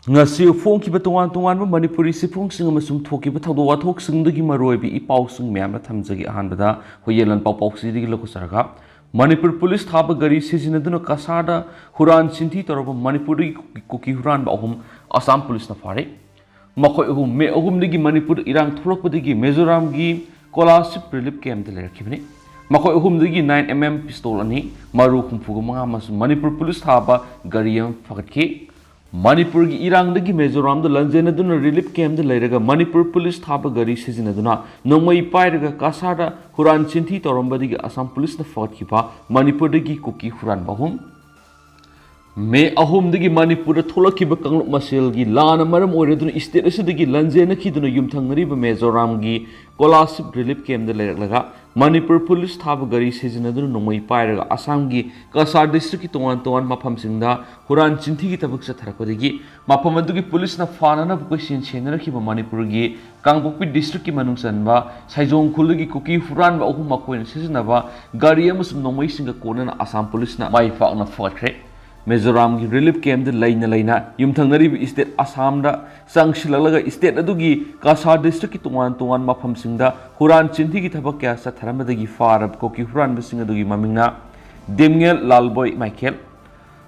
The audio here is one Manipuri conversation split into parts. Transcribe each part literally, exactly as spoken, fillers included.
ꯉꯁꯤ ꯐꯣꯡꯈꯤꯕ ꯇꯣꯉꯥꯟ ꯇꯣꯉꯥꯟꯕ ꯃꯅꯤꯄꯨꯔꯤ ꯁꯤꯐꯣꯡꯁꯤꯡ ꯑꯃꯁꯨꯡ ꯊꯣꯛꯈꯤꯕ ꯊꯧꯗꯣꯛ ꯋꯥꯊꯣꯛꯁꯤꯡꯗꯒꯤ ꯃꯔꯨꯑꯣꯏꯕ ꯏ ꯄꯥꯎꯁꯤꯡ ꯃꯌꯥꯝꯅ ꯊꯝꯖꯒꯦ꯫ ꯑꯍꯥꯟꯕꯗ ꯍꯨꯌꯦꯟ ꯂꯥꯟꯄꯥꯎ ꯄꯥꯎꯆꯦꯗꯒꯤ ꯂꯧꯊꯣꯛꯆꯔꯒ, ꯃꯅꯤꯄꯨꯔ ꯄꯨꯂꯤꯁ ꯊꯥꯕ ꯒꯥꯔꯤ ꯁꯤꯖꯤꯟꯅꯗꯨꯅ ꯀꯁꯥꯔꯗ ꯍꯨꯔꯥꯟ ꯆꯤꯟꯊꯤ ꯇꯧꯔꯕ ꯃꯅꯤꯄꯨꯔꯗꯒꯤ ꯀꯨꯀꯤ, ꯀꯨꯀꯤ ꯍꯨꯔꯥꯟꯕ ꯑꯍꯨꯝ ꯑꯁꯥꯝ ꯄꯨꯂꯤꯁꯅ ꯐꯥꯔꯦ꯫ ꯃꯈꯣꯏ ꯑꯍꯨꯝ ꯃꯦ ꯑꯍꯨꯝꯗꯒꯤ ꯃꯅꯤꯄꯨꯔꯗ ꯏꯔꯥꯡ ꯊꯣꯛꯂꯛꯄꯗꯒꯤ ꯃꯤꯖꯣꯔꯥꯝꯒꯤ ꯀꯣꯂꯥꯁꯤꯞ ꯔꯤꯂꯤꯐ ꯀꯦꯝꯞꯇ ꯂꯩꯔꯛꯈꯤꯕꯅꯤ꯫ ꯃꯈꯣꯏ ꯑꯍꯨꯝꯗꯒꯤ ꯅꯥꯏꯟ ꯑꯦꯝ ꯑꯦꯝ ꯄꯤꯁꯇꯣꯜ ꯑꯅꯤ, ꯕꯥꯔꯨ ꯍꯨꯝꯐꯨꯒ ꯃꯉꯥ ꯑꯃꯁꯨꯡ ꯃꯅꯤꯄꯨꯔ ꯄꯨꯂꯤꯁ ꯊꯥꯕ ꯒꯥꯔꯤ ꯑꯃ ꯐꯒꯠꯈꯤ꯫ ꯃꯅꯤꯄꯨꯔꯒꯤ ꯏꯔꯥꯡꯗꯒꯤ ꯃꯤꯖꯣꯔꯥꯝꯗ ꯂꯥꯟꯖꯦꯟꯅꯗꯨꯅ ꯔꯤꯂꯤꯐ ꯀꯦꯝꯞꯇ ꯂꯩꯔꯒ ꯃꯅꯤꯄꯨꯔ ꯄꯨꯂꯤꯁ ꯊꯥꯕ ꯒꯥꯔꯤ ꯁꯤꯖꯤꯟꯅꯗꯨꯅ ꯅꯣꯡꯃꯩ ꯄꯥꯏꯔꯒ ꯀꯁꯥꯔꯗ ꯍꯨꯔꯥꯟ ꯆꯤꯟꯊꯤ ꯇꯧꯔꯝꯕꯗꯒꯤ ꯑꯁꯥꯝ ꯄꯨꯂꯤꯁꯅ ꯐꯒꯠꯈꯤꯕ ꯃꯅꯤꯄꯨꯔꯗꯒꯤ ꯀꯨꯀꯤ ꯍꯨꯔꯥꯟꯕ ꯑꯍꯨꯝ꯫ ꯃꯦ ꯑꯍꯨꯝꯗꯒꯤ ꯃꯅꯤꯄꯨꯔꯗ ꯊꯣꯛꯂꯛꯈꯤꯕ ꯀꯥꯡꯂꯨꯞ ꯃꯁꯦꯜꯒꯤ ꯂꯥꯟꯅ ꯃꯔꯝ ꯑꯣꯏꯔꯗꯨꯅ ꯁ꯭ꯇꯦꯠ ꯑꯁꯤꯗꯒꯤ ꯂꯥꯟꯖꯦꯟꯅꯈꯤꯗꯨꯅ ꯌꯨꯝꯊꯪꯅꯔꯤꯕ ꯃꯤꯖꯣꯔꯥꯝꯒꯤ ꯀꯣꯂꯥꯁꯤꯞ ꯔꯤꯂꯤꯐ ꯀꯦꯝꯞꯇ ꯂꯩꯔꯛꯂꯒ ꯃꯅꯤꯄꯨꯔ ꯄꯨꯂꯤꯁ ꯊꯥꯕ ꯒꯥꯔꯤ ꯁꯤꯖꯤꯟꯅꯗꯨꯅ ꯅꯣꯡꯃꯩ ꯄꯥꯏꯔꯒ ꯑꯁꯥꯝꯒꯤ ꯀꯁꯥꯔ ꯗꯤꯁꯇ꯭ꯔꯤꯛꯀꯤ ꯇꯣꯉꯥꯟ ꯇꯣꯉꯥꯟꯕ ꯃꯐꯝꯁꯤꯡꯗ ꯍꯨꯔꯥꯟ ꯆꯤꯟꯊꯤꯒꯤ ꯊꯕꯛ ꯆꯠꯊꯔꯛꯄꯗꯒꯤ ꯃꯐꯝ ꯑꯗꯨꯒꯤ ꯄꯨꯂꯤꯁꯅ ꯐꯥꯅꯅꯕ ꯀꯣꯏꯁꯦꯟ ꯁꯦꯟꯅꯔꯛꯈꯤꯕ ꯃꯅꯤꯄꯨꯔꯒꯤ ꯀꯥꯡꯄꯣꯛꯄꯤ ꯗꯤꯁꯇ꯭ꯔꯤꯛꯀꯤ ꯃꯅꯨꯡ ꯆꯟꯕ ꯁꯩꯖꯣꯡ ꯈꯨꯜꯗꯒꯤ ꯀꯨꯀꯤ ꯍꯨꯔꯥꯟꯕ ꯑꯍꯨꯝ ꯃꯈꯣꯏꯅ ꯁꯤꯖꯤꯟꯅꯕ ꯒꯥꯔꯤ ꯑꯃꯁꯨꯡ ꯅꯣꯡꯃꯩꯁꯤꯡꯒ ꯀꯣꯟꯅꯅ ꯑꯁꯥꯝ ꯄꯨꯂꯤꯁꯅ ꯃꯥꯏ ꯄꯥꯛꯅ ꯐꯒꯠꯈ꯭ꯔꯦ꯫ ꯃꯤꯖꯣꯔꯥꯝꯒꯤ ꯔꯤꯂꯤꯐ ꯀꯦꯝꯞꯇ ꯂꯩꯅ ꯂꯩꯅ ꯌꯨꯝꯊꯪꯅꯔꯤꯕ ꯁ꯭ꯇꯦꯠ ꯑꯁꯥꯝꯗ ꯆꯪꯁꯤꯜꯂꯛꯂꯒ ꯁ꯭ꯇꯦꯠ ꯑꯗꯨꯒꯤ ꯀꯁꯥꯔ ꯗꯤꯁꯇ꯭ꯔꯤꯛꯀꯤ ꯇꯣꯉꯥꯟ ꯇꯣꯉꯥꯟꯕ ꯃꯐꯝꯁꯤꯡꯗ ꯍꯨꯔꯥꯟ ꯆꯤꯟꯊꯤꯒꯤ ꯊꯕꯛ ꯀꯌꯥ ꯆꯠꯊꯔꯝꯕꯗꯒꯤ ꯐꯥꯔꯕ ꯀꯨꯀꯤ ꯍꯨꯔꯥꯟꯕꯁꯤꯡ ꯑꯗꯨꯒꯤ ꯃꯃꯤꯡꯅ ꯗꯤꯝꯉꯦꯜ ꯂꯥꯜꯕꯣꯏ ꯃꯥꯏꯀꯦꯜ,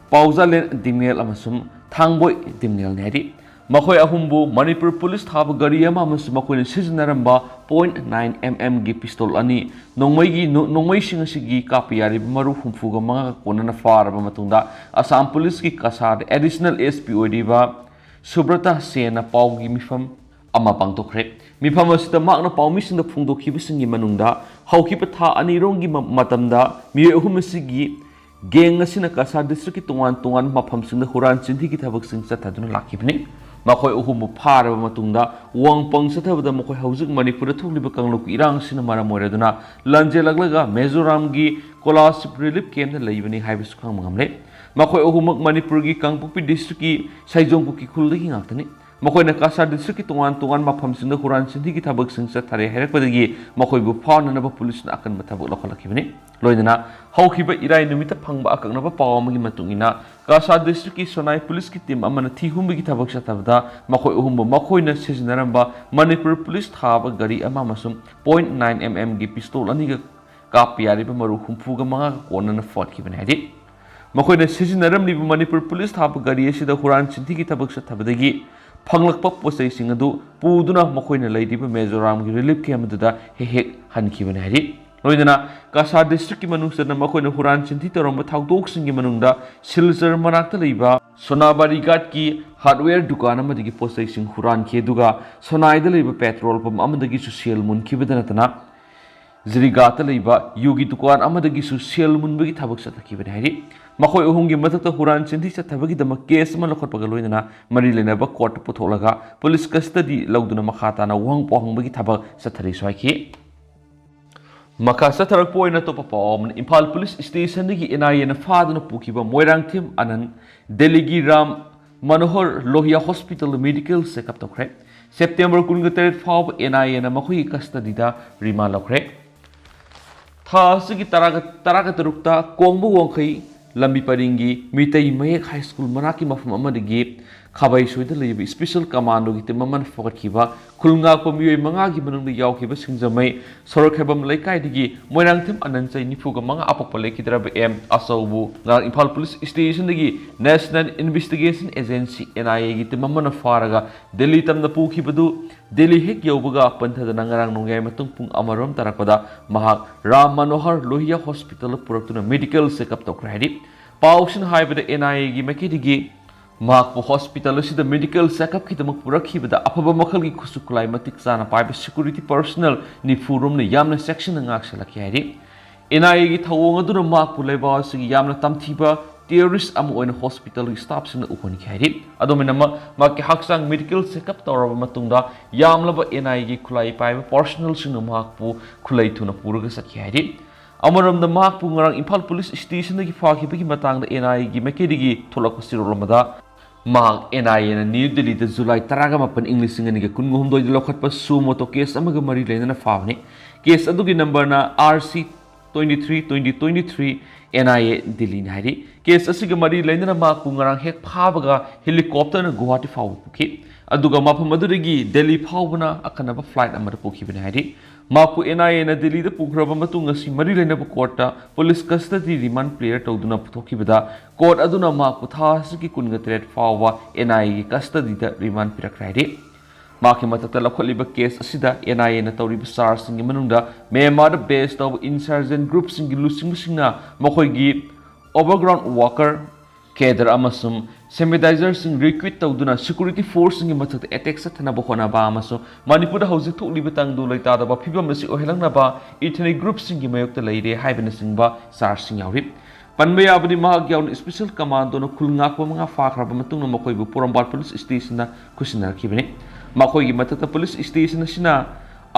ꯄꯥꯎꯖꯥꯂꯦꯟ ꯗꯤꯝꯉꯦꯜ ꯑꯃꯁꯨꯡ ꯊꯥꯡꯕꯣꯏ ꯗꯤꯝꯉꯦꯜꯅꯤ ꯍꯥꯏꯔꯤ꯫ ꯃꯈꯣꯏ ꯑꯍꯨꯝꯕꯨ ꯃꯅꯤꯄꯨꯔ ꯄꯨꯂꯤꯁ ꯊꯥꯕ ꯒꯥꯔꯤ ꯑꯃ ꯑꯃꯁꯨꯡ ꯃꯈꯣꯏꯅ ꯁꯤꯖꯤꯟꯅꯔꯝꯕ ꯄꯣꯏꯟꯠ ꯅꯥꯏꯟ ꯑꯦꯝ ꯑꯦꯝꯒꯤ ꯄꯤꯁꯇꯣꯜ ꯑꯅꯤ, ꯅꯣꯡꯃꯩꯒꯤ, ꯅꯣ-, ꯅꯣꯡꯃꯩꯁꯤꯡ ꯑꯁꯤꯒꯤ ꯀꯥꯞꯄ ꯌꯥꯔꯤꯕ ꯃꯔꯨ ꯍꯨꯝꯐꯨꯒ ꯃꯉꯥꯒ ꯀꯣꯟꯅꯅ ꯐꯥꯔꯕ ꯃꯇꯨꯡꯗ ꯑꯁꯥꯝ ꯄꯨꯂꯤꯁꯀꯤ ꯀꯁꯥꯔꯗ ꯑꯦꯗꯤꯁꯅꯦꯜ ꯑꯦꯁ ꯄꯤ ꯑꯣꯏꯔꯤꯕ ꯁꯨꯕ꯭ꯔꯇꯥ ꯁꯦꯟꯅ ꯄꯥꯎꯒꯤ ꯃꯤꯐꯝ ꯑꯃ ꯄꯥꯡꯊꯣꯛꯈ꯭ꯔꯦ꯫ ꯃꯤꯐꯝ ꯑꯁꯤꯗ ꯃꯍꯥꯛꯅ ꯄꯥꯎꯃꯤꯁꯤꯡꯗ ꯐꯣꯡꯗꯣꯛꯈꯤꯕꯁꯤꯡꯒꯤ ꯃꯅꯨꯡꯗ ꯍꯧꯈꯤꯕ ꯊꯥ ꯑꯅꯤꯔꯣꯝꯒꯤ ꯃ-, ꯃꯇꯝꯗ ꯃꯤꯑꯣꯏ ꯑꯍꯨꯝ ꯑꯁꯤꯒꯤ ꯒꯦꯡ ꯑꯁꯤꯅ ꯀꯁꯥꯔ ꯗꯤꯁꯇ꯭ꯔꯤꯛꯀꯤ ꯇꯣꯉꯥꯟ ꯇꯣꯉꯥꯟꯕ ꯃꯐꯝꯁꯤꯡꯗ ꯍꯨꯔꯥꯟ ꯆꯤꯟꯊꯤꯒꯤ ꯊꯕꯛꯁꯤꯡ ꯆꯠꯊꯗꯨꯅ ꯂꯥꯛꯈꯤꯕꯅꯤ꯫ ꯃꯈꯣꯏ ꯑꯍꯨꯝꯕꯨ ꯐꯥꯔꯕ ꯃꯇꯨꯡꯗ ꯋꯥꯡꯄꯪ ꯆꯠꯊꯕꯗ ꯃꯈꯣꯏ ꯍꯧꯖꯤꯛ ꯃꯅꯤꯄꯨꯔꯗ ꯊꯣꯛꯂꯤꯕ ꯀꯥꯡꯂꯨꯞꯀꯤ ꯏꯔꯥꯡ ꯑꯁꯤꯅ ꯃꯔꯝ ꯑꯣꯏꯔꯗꯨꯅ ꯂꯥꯟꯖꯦꯜꯂꯛꯂꯒ ꯃꯤꯖꯣꯔꯥꯝꯒꯤ ꯀꯣꯂꯥꯁꯤꯞ ꯔꯤꯂꯤꯐ ꯀꯦꯝꯞꯇ ꯂꯩꯕꯅꯤ ꯍꯥꯏꯕꯁꯨ ꯈꯪꯕ ꯉꯝꯂꯦ꯫ ꯃꯈꯣꯏ ꯑꯍꯨꯝꯃꯛ ꯃꯅꯤꯄꯨꯔꯒꯤ ꯀꯥꯡꯄꯣꯛꯄꯤ ꯗꯤꯁꯇ꯭ꯔꯤꯛꯀꯤ ꯁꯩꯖꯣꯡ ꯀꯨꯀꯤ ꯈꯨꯜꯗꯒꯤ ꯉꯥꯛꯇꯅꯤ꯫ ꯃꯈꯣꯏꯅ ꯀꯁꯥꯔ ꯗꯤꯁꯇ꯭ꯔꯤꯛꯀꯤ ꯇꯣꯉꯥꯟ ꯇꯣꯉꯥꯟꯕ ꯃꯐꯝꯁꯤꯡꯗ ꯍꯨꯔꯥꯟ ꯆꯤꯟꯊꯤꯒꯤ ꯊꯕꯛꯁꯤꯡ ꯆꯠꯊꯔꯦ ꯍꯥꯏꯔꯛꯄꯗꯒꯤ ꯃꯈꯣꯏꯕꯨ ꯐꯥꯅꯅꯕ ꯄꯨꯂꯤꯁꯅ ꯑꯀꯟꯕ ꯊꯕꯛ ꯂꯧꯈꯠꯂꯛꯈꯤꯕꯅꯤ꯫ ꯂꯣꯏꯅꯅ ꯍꯧꯈꯤꯕ ꯏꯔꯥꯏ ꯅꯨꯃꯤꯠꯇ ꯐꯪꯕ ꯑꯀꯛꯅꯕ ꯄꯥꯎ ꯑꯃꯒꯤ ꯃꯇꯨꯡ ꯏꯟꯅ, ꯀꯁꯥꯔ ꯗꯤꯁꯇ꯭ꯔꯤꯛꯀꯤ ꯁꯣꯅꯥꯏ ꯄꯨꯂꯤꯁꯀꯤ ꯇꯤꯝ ꯑꯃꯅ ꯊꯤ ꯍꯨꯝꯕꯒꯤ ꯊꯕꯛ ꯆꯠꯊꯕꯗ ꯃꯈꯣꯏ ꯑꯍꯨꯝꯕꯨ ꯃꯈꯣꯏꯅ ꯁꯤꯖꯤꯟꯅꯔꯝꯕ ꯃꯅꯤꯄꯨꯔ ꯄꯨꯂꯤꯁ ꯊꯥꯕ ꯒꯥꯔꯤ ꯑꯃ ꯑꯃꯁꯨꯡ ꯄꯣꯏꯟ ꯅꯥꯏꯟ ꯑꯦꯝ ꯑꯦꯝꯒꯤ ꯄꯤꯁꯇꯣꯜ ꯑꯅꯤꯒ ꯀꯥꯞꯄ ꯌꯥꯔꯤꯕ ꯃꯔꯨ ꯍꯨꯝꯐꯨꯒ ꯃꯉꯥꯒ ꯀꯣꯟꯅꯅ ꯐꯥꯠꯈꯤꯕꯅꯤ ꯍꯥꯏꯔꯤ꯫ ꯃꯈꯣꯏꯅ ꯁꯤꯖꯤꯟꯅꯔꯝꯂꯤꯕ ꯃꯅꯤꯄꯨꯔ ꯄꯨꯂꯤꯁ ꯊꯥꯕ ꯒꯥꯔꯤ ꯑꯁꯤꯗ ꯍꯨꯔꯥꯟ ꯆꯤꯟꯊꯤꯒꯤ ꯊꯕꯛ ꯆꯠꯊꯕꯗꯒꯤ ꯐꯪꯂꯛꯄ ꯄꯣꯠꯆꯩꯁꯤꯡ ꯑꯗꯨ ꯄꯨꯗꯨꯅ ꯃꯈꯣꯏꯅ ꯂꯩꯔꯤꯕ ꯃꯤꯖꯣꯔꯥꯝꯒꯤ ꯔꯤꯂꯤꯐ ꯀꯦꯝꯞ ꯑꯗꯨꯗ ꯍꯦꯛ ꯍꯦꯛ ꯍꯟꯈꯤꯕꯅꯤ ꯍꯥꯏꯔꯤ꯫ ꯂꯣꯏꯅꯅ ꯀꯁꯥꯔ ꯗꯤꯁꯇ꯭ꯔꯤꯛꯀꯤ ꯃꯅꯨꯡ ꯆꯟꯅ ꯃꯈꯣꯏꯅ ꯍꯨꯔꯥꯟ ꯆꯤꯟꯊꯤ ꯇꯧꯔꯝꯕ ꯊꯧꯗꯣꯛꯁꯤꯡꯒꯤ ꯃꯅꯨꯡꯗ ꯁꯤꯜꯆꯔ ꯃꯅꯥꯛꯇ ꯂꯩꯕ ꯁꯣꯅꯥꯕꯥꯔꯤ ꯒꯥꯠꯀꯤ ꯍꯥꯔꯗꯋꯦꯌꯔ ꯗꯨꯀꯥꯟ ꯑꯃꯗꯒꯤ ꯄꯣꯠꯆꯩꯁꯤꯡ ꯍꯨꯔꯥꯟꯈꯤ, ꯑꯗꯨꯒ ꯁꯣꯅꯥꯏꯗ ꯂꯩꯕ ꯄꯦꯇ꯭ꯔꯣꯜ ꯄꯝꯞ ꯑꯃꯗꯒꯤꯁꯨ ꯁꯦꯜ ꯃꯨꯟꯈꯤꯕꯗ ꯅꯠꯇꯅ ꯖꯤꯔꯤꯒꯥꯠꯇ ꯂꯩꯕ ꯌꯨꯒꯤ ꯗꯨꯀꯥꯟ ꯑꯃꯗꯒꯤꯁꯨ ꯁꯦꯜ ꯃꯨꯟꯕꯒꯤ ꯊꯕꯛ ꯆꯠꯊꯈꯤꯕꯅꯤ ꯍꯥꯏꯔꯤ꯫ ꯃꯈꯣꯏ ꯑꯍꯨꯝꯒꯤ ꯃꯊꯛꯇ ꯍꯨꯔꯥꯟ ꯆꯤꯟꯊꯤ ꯆꯠꯊꯕꯒꯤꯗꯃꯛ ꯀꯦꯁ ꯑꯃ ꯂꯧꯈꯠꯄꯒ ꯂꯣꯏꯅꯅ ꯃꯔꯤ ꯂꯩꯅꯕ ꯀꯣꯔꯠꯇ ꯄꯨꯊꯣꯛꯂꯒ ꯄꯨꯂꯤꯁ ꯀꯁꯇꯗꯤ ꯂꯧꯗꯨꯅ ꯃꯈꯥ ꯇꯥꯅ ꯋꯥꯍꯪ ꯄꯥꯎꯍꯪꯕꯒꯤ ꯊꯕꯛ ꯆꯠꯊꯔꯤꯁꯨ ꯍꯥꯏꯈꯤ꯫ ꯃꯈꯥ ꯆꯠꯊꯔꯛꯄ ꯑꯣꯏꯅ ꯑꯇꯣꯞꯄ ꯄꯥꯎ ꯑꯃꯅ, ꯏꯝꯐꯥꯜ ꯄꯨꯂꯤꯁ ꯁ꯭ꯇꯦꯁꯟꯗꯒꯤ ꯑꯦꯟ ꯑꯥꯏ ꯑꯦꯅ ꯐꯥꯗꯨꯅ ꯄꯨꯈꯤꯕ ꯃꯣꯏꯔꯥꯡꯊꯦꯝ ꯑꯅꯟ ꯗꯦꯜꯂꯤꯒꯤ ꯔꯥꯝ ꯃꯅꯣꯍꯔ ꯂꯣꯍꯤꯌꯥ ꯍꯣꯁꯄꯤꯇꯥꯜꯗ ꯃꯦꯗꯤꯀꯦꯜ ꯆꯦꯛꯑꯞ ꯇꯧꯈ꯭ꯔꯦ꯫ ꯁꯦꯞꯇꯦꯝꯕꯔ ꯀꯨꯟꯒ ꯇꯔꯦꯠ ꯐꯥꯎꯕ ꯑꯦꯟ ꯑꯥꯏ ꯑꯦꯅ ꯃꯈꯣꯏꯒꯤ ꯀꯁꯇꯗꯤꯗ ꯔꯤꯃꯥꯟ ꯂꯧꯈ꯭ꯔꯦ꯫ ꯊꯥ ꯑꯁꯤꯒꯤ ꯇꯔꯥꯒ, ꯇꯔꯥꯒ ꯇꯔꯨꯛꯇ ꯀꯣꯡꯕ ꯋꯥꯡꯈꯩ ꯂꯝꯕꯤ ꯄꯔꯤꯡꯒꯤ ꯃꯤꯇꯩ ꯃꯌꯦꯛ ꯍꯥꯏ ꯁ꯭ꯀꯨꯜ ꯃꯅꯥꯛꯀꯤ ꯃꯐꯝ ꯑꯃꯗꯒꯤ ꯈꯥꯕꯩ ꯁꯣꯏꯗ ꯂꯩꯕ ꯁ꯭ꯄꯦꯁꯦꯜ ꯀꯃꯥꯟꯗꯣꯒꯤ ꯇꯤꯝ ꯑꯃꯅ ꯐꯒꯠꯈꯤꯕ ꯈꯨꯜ ꯉꯥꯛꯄ ꯃꯤꯑꯣꯏ ꯃꯉꯥꯒꯤ ꯃꯅꯨꯡꯗ ꯌꯥꯎꯈꯤꯕ ꯁꯤꯡꯖꯃꯩ ꯁꯣꯔꯣꯛꯈꯦꯕꯝ ꯂꯩꯀꯥꯏꯗꯒꯤ ꯃꯣꯏꯔꯥꯡꯊꯦꯝ ꯑꯅꯟ, ꯆꯍꯤ ꯅꯤꯐꯨꯒ ꯃꯉꯥ, ꯑꯄꯣꯛꯄ ꯂꯩꯈꯤꯗ꯭ꯔꯕ ꯑꯦꯝ ꯑꯆꯧꯕꯨ ꯉꯔꯥꯡ ꯏꯝꯐꯥꯜ ꯄꯨꯂꯤꯁ ꯁ꯭ꯇꯦꯁꯟꯗꯒꯤ national investigation agency, N I ꯑꯦꯒꯤ ꯇꯤꯝ ꯑꯃꯅ ꯐꯥꯔꯒ ꯗꯦꯜꯂꯤ ꯇꯝꯅ ꯄꯨꯈꯤꯕꯗꯨ ꯗꯦꯜꯂꯤ ꯍꯦꯛ ꯌꯧꯕꯒ ꯄꯟꯊꯗꯅ ꯉꯔꯥꯡ ꯅꯣꯡꯌꯥꯏ ꯃꯇꯨꯡ ꯄꯨꯡ ꯑꯃꯔꯣꯝ ꯇꯥꯔꯛꯄꯗ ꯃꯍꯥꯛ ꯔꯥꯝ ꯃꯅꯣꯍꯔ ꯂꯣꯍꯤꯌꯥ ꯍꯣꯁꯄꯤꯇꯥꯜꯗ ꯄꯨꯔꯛꯇꯨꯅ ꯃꯦꯗꯤꯀꯦꯜ ꯆꯦꯛꯑꯞ ꯇꯧꯈ꯭ꯔꯦ ꯍꯥꯏꯔꯤ꯫ ꯄꯥꯎꯁꯤꯡꯅ ꯍꯥꯏꯕꯗ, ꯑꯦꯟ ꯑꯥꯏ ꯑꯦꯒꯤ ꯃꯥꯏꯀꯩꯗꯒꯤ ꯃꯍꯥꯛꯄꯨ ꯍꯣꯁꯄꯤꯇꯥꯜ ꯑꯁꯤꯗ ꯃꯦꯗꯤꯀꯦꯜ ꯆꯦꯛꯑꯞꯀꯤꯗꯃꯛ ꯄꯨꯔꯛꯈꯤꯕꯗ ꯑꯐꯕ ꯃꯈꯜꯒꯤ ꯈꯨꯠꯁꯨ ꯈꯨꯠꯂꯥꯏ ꯃꯇꯤꯛ ꯆꯥꯅ ꯄꯥꯏꯕ ꯁꯦꯀ꯭ꯌꯨꯔꯤꯇꯤ ꯄꯔꯁꯣꯅꯦꯜ ꯅꯤꯐꯨ ꯔꯣꯝꯅ ꯌꯥꯝꯅ ꯆꯦꯛꯁꯤꯟꯅ ꯉꯥꯛ ꯁꯦꯜꯂꯛꯈꯤ ꯍꯥꯏꯔꯤ꯫ ꯑꯦꯟ ꯑꯥꯏ ꯑꯦꯒꯤ ꯊꯧꯑꯣꯡ ꯑꯗꯨꯅ ꯃꯍꯥꯛꯄꯨ ꯂꯩꯕꯥꯛ ꯑꯁꯤꯒꯤ ꯌꯥꯝꯅ ꯇꯝꯊꯤꯕ ꯇꯦꯔꯣꯔꯤꯁ ꯑꯃ ꯑꯣꯏꯅ ꯍꯣꯁꯄꯤꯇꯥꯜꯒꯤ ꯁ꯭ꯇꯥꯐꯁꯤꯡꯅ ꯎꯍꯟꯈꯤ ꯍꯥꯏꯔꯤ꯫ ꯑꯗꯨꯃꯥꯏꯅꯃꯛ ꯃꯍꯥꯛꯀꯤ ꯍꯛꯆꯥꯡ ꯃꯦꯗꯤꯀꯦꯜ ꯆꯦꯛꯑꯞ ꯇꯧꯔꯕ ꯃꯇꯨꯡꯗ ꯌꯥꯝꯂꯕ ꯑꯦꯟ ꯑꯥꯏ ꯑꯦꯒꯤ ꯈꯨꯠꯂꯥꯏ ꯄꯥꯏꯕ ꯄꯔꯁꯣꯅꯦꯜꯁꯤꯡꯅ ꯃꯍꯥꯛꯄꯨ ꯈꯨꯠꯂꯥꯏ ꯊꯨꯅ ꯄꯨꯔꯒ ꯆꯠꯈꯤ ꯍꯥꯏꯔꯤ꯫ ꯑꯃꯔꯣꯝꯗ ꯃꯍꯥꯛꯄꯨ ꯉꯔꯥꯡ ꯏꯝꯐꯥꯜ ꯄꯨꯂꯤꯁ ꯁ꯭ꯇꯦꯁꯟꯗꯒꯤ ꯐꯥꯈꯤꯕꯒꯤ ꯃꯇꯥꯡꯗ ꯑꯦꯟ ꯑꯥꯏ ꯑꯦꯒꯤ ꯃꯥꯏꯀꯩꯗꯒꯤ ꯊꯣꯛꯂꯛꯄ ꯆꯦꯔꯣꯜ ꯑꯃꯗ ꯃꯍꯥꯛ ꯑꯦꯟ ꯑꯥꯏ ꯑꯦꯅ ꯅ꯭ꯌꯨ ꯗꯤꯜꯂꯤꯗ ꯖꯨꯂꯥꯏ ꯇꯔꯥꯒ ꯃꯥꯄꯟ, ꯏꯪ ꯂꯤꯁꯤꯡ ꯑꯅꯤꯒ ꯀꯨꯟꯒ ꯍꯨꯝꯗꯣꯏꯗ ꯂꯧꯈꯠꯄ suo moto case ꯑꯃꯒ ꯃꯔꯤ ꯂꯩꯅꯅ ꯐꯥꯕꯅꯤ꯫ Case ꯑꯗꯨꯒꯤ numberꯅ R C twenty three twenty twenty three, N I A ꯗꯤꯜꯂꯤꯅꯤ ꯍꯥꯏꯔꯤ꯫ Case ꯑꯁꯤꯒ ꯃꯔꯤ ꯂꯩꯅꯅ ꯃꯍꯥꯛꯄꯨ ꯉꯔꯥꯡ ꯍꯦꯛ ꯐꯥꯕꯒ helicopterꯅ ꯒꯨꯋꯥꯍꯥꯇꯤ ꯐꯥꯎꯕ ꯄꯨꯈꯤ, ꯑꯗꯨꯒ ꯃꯐꯝ ꯑꯗꯨꯗꯒꯤ ꯗꯦꯜꯂꯤ ꯐꯥꯎꯕꯅ ꯑꯈꯟꯅꯕ flight ꯑꯃꯗ ꯄꯨꯈꯤꯕꯅꯤ ꯍꯥꯏꯔꯤ꯫ ꯃꯍꯥꯛꯄꯨ N I Aꯅ ꯗꯤꯜꯂꯤꯗ ꯄꯨꯈ꯭ꯔꯕ ꯃꯇꯨꯡ ꯉꯁꯤ ꯃꯔꯤ ꯂꯩꯅꯕ courtꯇ police custody remand player ꯇꯧꯗꯨꯅ ꯄꯨꯊꯣꯛꯈꯤꯕꯗ, court ꯑꯗꯨꯅ ꯃꯍꯥꯛꯄꯨ ꯊꯥ ꯑꯁꯤꯒꯤ ꯀꯨꯟꯒ ꯇꯔꯦꯠ ꯐꯥꯎꯕ N I Aꯒꯤ custodyꯗ remand ꯄꯤꯔꯛꯈ꯭ꯔꯦ ꯍꯥꯏꯔꯤ꯫ ꯃꯍꯥꯛꯀꯤ ꯃꯊꯛꯇ ꯂꯧꯈꯠꯂꯤꯕ case ꯑꯁꯤꯗ N I Aꯅ ꯇꯧꯔꯤꯕ chargeꯁꯤꯡꯒꯤ ꯃꯅꯨꯡꯗ ꯃ꯭ꯌꯥꯟꯃꯥꯔꯗ base ꯇꯧꯕ insurgent groupꯁꯤꯡꯒꯤ ꯂꯨꯆꯤꯡꯕꯁꯤꯡꯅ ꯃꯈꯣꯏꯒꯤ overground worker, cadre ꯑꯃꯁꯨꯡ sympathizerꯁꯤꯡ recruit ꯇꯧꯗꯨꯅ security forceꯁꯤꯡꯒꯤ ꯃꯊꯛꯇ attack ꯆꯠꯊꯅꯕ ꯍꯣꯠꯅꯕ ꯑꯃꯁꯨꯡ ꯃꯅꯤꯄꯨꯔꯗ ꯍꯧꯖꯤꯛ ꯊꯣꯛꯂꯤꯕ ꯇꯪꯗꯨ ꯂꯩꯇꯥꯗꯕ ꯐꯤꯕꯝ ꯑꯁꯤ ꯑꯣꯏꯍꯜꯂꯛꯅꯕ ethnic groupꯁꯤꯡꯒꯤ ꯃꯥꯌꯣꯛꯇ ꯂꯩꯔꯦ ꯍꯥꯏꯕꯅꯆꯤꯡꯕ chargeꯁꯤꯡ ꯌꯥꯎꯔꯤ꯫ ꯄꯟꯕ ꯌꯥꯕꯗꯤ, ꯃꯍꯥꯛ ꯌꯥꯎꯅ special commandoꯅ ꯈꯨꯜ ꯉꯥꯛꯄ ꯃꯉꯥ ꯐꯥꯈ꯭ꯔꯕ ꯃꯇꯨꯡꯗ ꯃꯈꯣꯏꯕꯨ ꯄꯣꯔꯣꯝꯄꯥꯠ police stationꯗ ꯈꯨꯠꯁꯤꯟꯅꯔꯛꯈꯤꯕꯅꯤ꯫ ꯃꯈꯣꯏꯒꯤ ꯃꯊꯛꯇ police station ꯑꯁꯤꯅ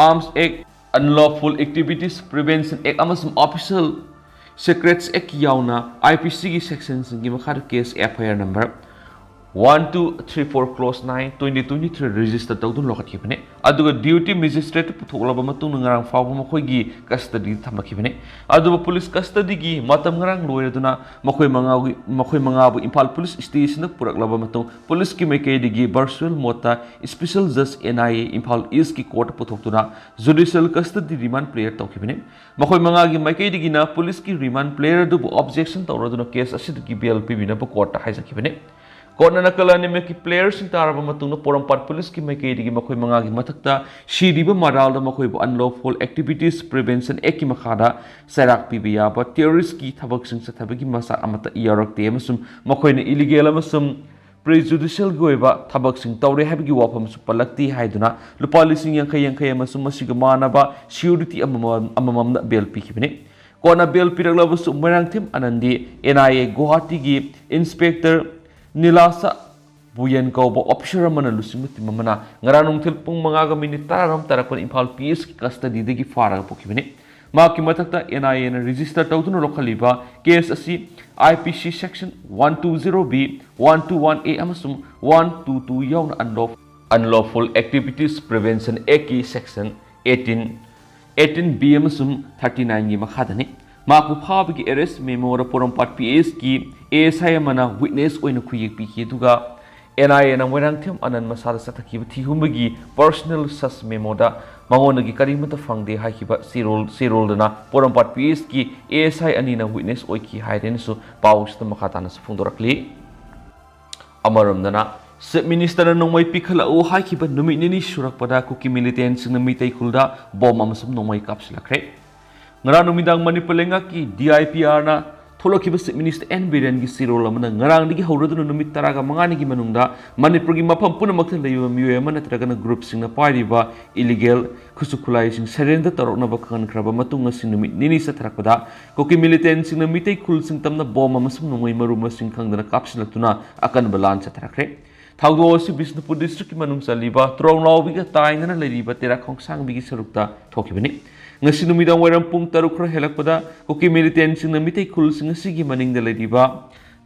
Arms Act, Unlawful Activities Prevention Act ꯑꯃꯁꯨꯡ Official Secrets Act ꯌꯥꯎꯅ I P Cꯒꯤ sectionꯁꯤꯡꯒꯤ ꯃꯈꯥꯗ case F I R number one two three four clause nine twenty twenty three register ꯇꯧꯗꯨꯅ ꯂꯧꯈꯠꯈꯤꯕꯅꯤ꯫ ꯑꯗꯨꯒ duty magistrateꯇ ꯄꯨꯊꯣꯛꯂꯕ ꯃꯇꯨꯡꯗ ꯉꯔꯥꯡ ꯐꯥꯎꯕ ꯃꯈꯣꯏꯒꯤ custodyꯗ ꯊꯝꯂꯛꯈꯤꯕꯅꯤ꯫ ꯑꯗꯨꯕꯨ police custodyꯒꯤ ꯃꯇꯝ ꯉꯔꯥꯡ ꯂꯣꯏꯔꯗꯨꯅ ꯃꯈꯣꯏ ꯃꯉꯥꯒꯤ, ꯃꯈꯣꯏ ꯃꯉꯥꯕꯨ ꯏꯝꯐꯥꯜ police stationꯗ ꯄꯨꯔꯛꯂꯕ ꯃꯇꯨꯡ, policeꯀꯤ ꯃꯥꯏꯀꯩꯗꯒꯤ virtual modeꯇ special judge N I A Imphal Eastꯀꯤ courtꯇ ꯄꯨꯊꯣꯛꯇꯨꯅ judicial custody remand player ꯇꯧꯈꯤꯕꯅꯤ꯫ ꯃꯈꯣꯏ ꯃꯉꯥꯒꯤ ꯃꯥꯏꯀꯩꯗꯒꯤꯅ policeꯀꯤ remand player ꯑꯗꯨꯕꯨ objection ꯇꯧꯔꯗꯨꯅ case ꯑꯁꯤꯗꯒꯤ bail ꯄꯤꯕꯤꯅꯕ courtꯇ ꯍꯥꯏꯖꯈꯤꯕꯅꯤ꯫ Courtꯅ ꯅꯥꯀꯜ ꯑꯅꯤꯃꯛꯀꯤ playerꯁꯤꯡ ꯇꯥꯔꯕ ꯃꯇꯨꯡꯗ ꯄꯣꯔꯣꯝꯄꯥꯠ policeꯀꯤ ꯃꯥꯏꯀꯩꯗꯒꯤ ꯃꯈꯣꯏ ꯃꯉꯥꯒꯤ ꯃꯊꯛꯇ ꯁꯤꯔꯤꯕ ꯃꯔꯥꯜꯗ ꯃꯈꯣꯏꯕꯨ Unlawful Activities Prevention Actꯀꯤ ꯃꯈꯥꯗ ꯆꯩꯔꯥꯛ ꯄꯤꯕ ꯌꯥꯕ terroristꯀꯤ ꯊꯕꯛꯁꯤꯡ ꯆꯠꯊꯕꯒꯤ ꯃꯆꯥꯛ ꯑꯃꯠꯇ ꯌꯥꯎꯔꯛꯇꯦ ꯑꯃꯁꯨꯡ ꯃꯈꯣꯏꯅ illegal ꯑꯃꯁꯨꯡ prejudicialꯒꯤ ꯑꯣꯏꯕ ꯊꯕꯛꯁꯤꯡ ꯇꯧꯔꯦ ꯍꯥꯏꯕꯒꯤ ꯋꯥꯐꯝꯁꯨ ꯄꯜꯂꯛꯇꯦ ꯍꯥꯏꯗꯨꯅ ꯂꯨꯄꯥ ꯂꯤꯁꯤꯡ ꯌꯥꯡꯈꯩ ꯌꯥꯡꯈꯩ ꯑꯃꯁꯨꯡ ꯃꯁꯤꯒ ꯃꯥꯟꯅꯕ surety ꯑꯃꯃꯝ, ꯑꯃꯃꯝꯅ bail ꯄꯤꯈꯤꯕꯅꯤ꯫ Courtꯅ bail ꯄꯤꯔꯛꯂꯕꯁꯨ Moirangthem ꯑꯅꯟꯗꯤ N I A ꯒꯨꯋꯥꯍꯥꯇꯤꯒꯤ inspector ꯅꯤꯂꯥꯁꯥ ꯕꯨꯌꯦꯟ ꯀꯧꯕ officer ꯑꯃꯅ ꯂꯨꯆꯤꯡꯕ team ꯑꯃꯅ ꯉꯔꯥꯡ ꯅꯨꯡꯊꯤꯜ ꯄꯨꯡ ꯃꯉꯥꯒ minute ꯇꯔꯥꯔꯣꯝ ꯇꯥꯔꯛꯄꯗ ꯏꯝꯐꯥꯜ P S ꯀꯤ custodyꯗꯒꯤ ꯐꯥꯔꯒ ꯄꯨꯈꯤꯕꯅꯤ꯫ ꯃꯍꯥꯛꯀꯤ ꯃꯊꯛꯇ N I A ꯅ register ꯇꯧꯗꯨꯅ ꯂꯧꯈꯠꯂꯤꯕ case ꯑꯁꯤ I P C section one two zero B, one two one A ꯑꯃꯁꯨꯡ one two two ꯌꯥꯎꯅ unlawful, unlawful Activities Prevention Act ꯀꯤ section eighteen, eighteen B ꯑꯃꯁꯨꯡ thirty nine ꯒꯤ ꯃꯈꯥꯗꯅꯤ꯫ ꯃꯍꯥꯛꯄꯨ ꯐꯥꯕꯒꯤ arrest memo ꯗ ꯄꯣꯔꯣꯝꯄꯥꯠ P S ꯀꯤ A S I ꯑꯃꯅ witness ꯑꯣꯏꯅ ꯈꯨꯌꯦꯛ ꯄꯤꯈꯤ, ꯑꯗꯨꯒ N I A ꯅ ꯃꯣꯏꯔꯥꯡꯊꯦꯝ ꯑꯅꯟ ꯃꯁꯥꯗ ꯆꯠꯊꯈꯤꯕ ꯊꯤꯍꯨꯝꯕꯒꯤ personal search memo ꯗ ꯃꯉꯣꯟꯗꯒꯤ ꯀꯔꯤꯃꯠꯇ ꯐꯪꯗꯦ ꯍꯥꯏꯈꯤꯕ ꯆꯦꯔꯣꯜ, ꯆꯦꯔꯣꯜꯗꯨꯅ ꯄꯣꯔꯣꯝꯄꯥꯠ P S ꯀꯤ A S I ꯑꯅꯤꯅ witness ꯑꯣꯏꯈꯤ ꯍꯥꯏꯔꯦꯅꯁꯨ ꯄꯥꯎꯁꯤꯗ ꯃꯈꯥ ꯇꯥꯅꯁꯨ ꯐꯣꯡꯗꯣꯔꯛꯂꯤ꯫ ꯑꯃꯔꯣꯝꯗꯅ, Chief Minister ꯅ ꯅꯣꯡꯃꯩ ꯄꯤꯈꯠꯂꯛꯎ ꯍꯥꯏꯈꯤꯕ ꯅꯨꯃꯤꯠ ꯅꯤꯅꯤ ꯁꯨꯔꯛꯄꯗ ꯀꯨꯀꯤ militant ꯁꯤꯡꯅ ꯃꯤꯇꯩ ꯈꯨꯜꯗ ꯕꯣꯝ ꯑꯃꯁꯨꯡ ꯅꯣꯡꯃꯩ ꯀꯥꯞꯁꯤꯜꯂꯛꯈ꯭ꯔꯦ꯫ ꯉꯔꯥꯡ ꯅꯨꯃꯤꯗꯥꯡ ꯃꯅꯤꯄꯨꯔ ꯂꯩꯉꯥꯛꯀꯤ D I P R ꯅ ꯊꯣꯛꯂꯛꯈꯤꯕ Chief Minister N ꯕꯤꯔꯦꯟꯒꯤ ꯆꯦꯔꯣꯜ ꯑꯃꯅ ꯉꯔꯥꯡꯗꯒꯤ ꯍꯧꯔꯗꯨꯅ ꯅꯨꯃꯤꯠ ꯇꯔꯥꯒ ꯃꯉꯥꯅꯤꯒꯤ ꯃꯅꯨꯡꯗ ꯃꯅꯤꯄꯨꯔꯒꯤ ꯃꯐꯝ ꯄꯨꯝꯅꯃꯛꯇ ꯂꯩꯕ ꯃꯤꯑꯣꯏ ꯑꯃ ꯅꯠꯇ꯭ꯔꯒꯅ group ꯁꯤꯡꯅ ꯄꯥꯏꯔꯤꯕ illegal ꯈꯨꯠꯁꯨ ꯈꯨꯠꯂꯥꯏꯁꯤꯡ surrender ꯇꯧꯔꯛꯅꯕ ꯈꯪꯍꯟꯈ꯭ꯔꯕ ꯃꯇꯨꯡ, ꯉꯁꯤ ꯅꯨꯃꯤꯠ ꯅꯤꯅꯤ ꯆꯠꯊꯔꯛꯄꯗ ꯀꯨꯀꯤ militant ꯁꯤꯡꯅ ꯃꯤꯇꯩ ꯈꯨꯜꯁꯤꯡ ꯇꯝꯅ ꯕꯣꯝ ꯑꯃꯁꯨꯡ ꯅꯣꯡꯃꯩ ꯃꯔꯨ ꯃꯁꯤꯡ ꯈꯪꯗꯅ ꯀꯥꯞꯁꯤꯜꯂꯛꯇꯨꯅ ꯑꯀꯟꯕ ꯂꯥꯟ ꯆꯠꯊꯔꯛꯈ꯭ꯔꯦ꯫ ꯊꯧꯗꯣꯛ ꯑꯁꯤ ꯕꯤꯁꯅꯨꯄꯨꯔ district ꯀꯤ ꯃꯅꯨꯡ ꯆꯜꯂꯤꯕ ꯇ꯭ꯔꯣꯡꯂꯥꯎꯕꯤꯒ ꯇꯥꯏꯅꯅ ꯂꯩꯔꯤꯕ ꯇꯦꯔꯥ ꯈꯣꯡꯁꯥꯡꯕꯤꯒꯤ ꯁꯔꯨꯛꯇ ꯊꯣꯛꯈꯤꯕꯅꯤ꯫ ꯉꯁꯤ ꯅꯨꯃꯤꯗꯥꯡ ꯋꯥꯏꯔꯝ ꯄꯨꯡ ꯇꯔꯨꯛ ꯈꯔ ꯍꯦꯜꯂꯛꯄꯗ ꯀꯨꯀꯤ militant ꯁꯤꯡꯅ ꯃꯤꯇꯩ ꯈꯨꯜꯁꯤꯡ ꯑꯁꯤꯒꯤ ꯃꯅꯤꯡꯗ ꯂꯩꯔꯤꯕ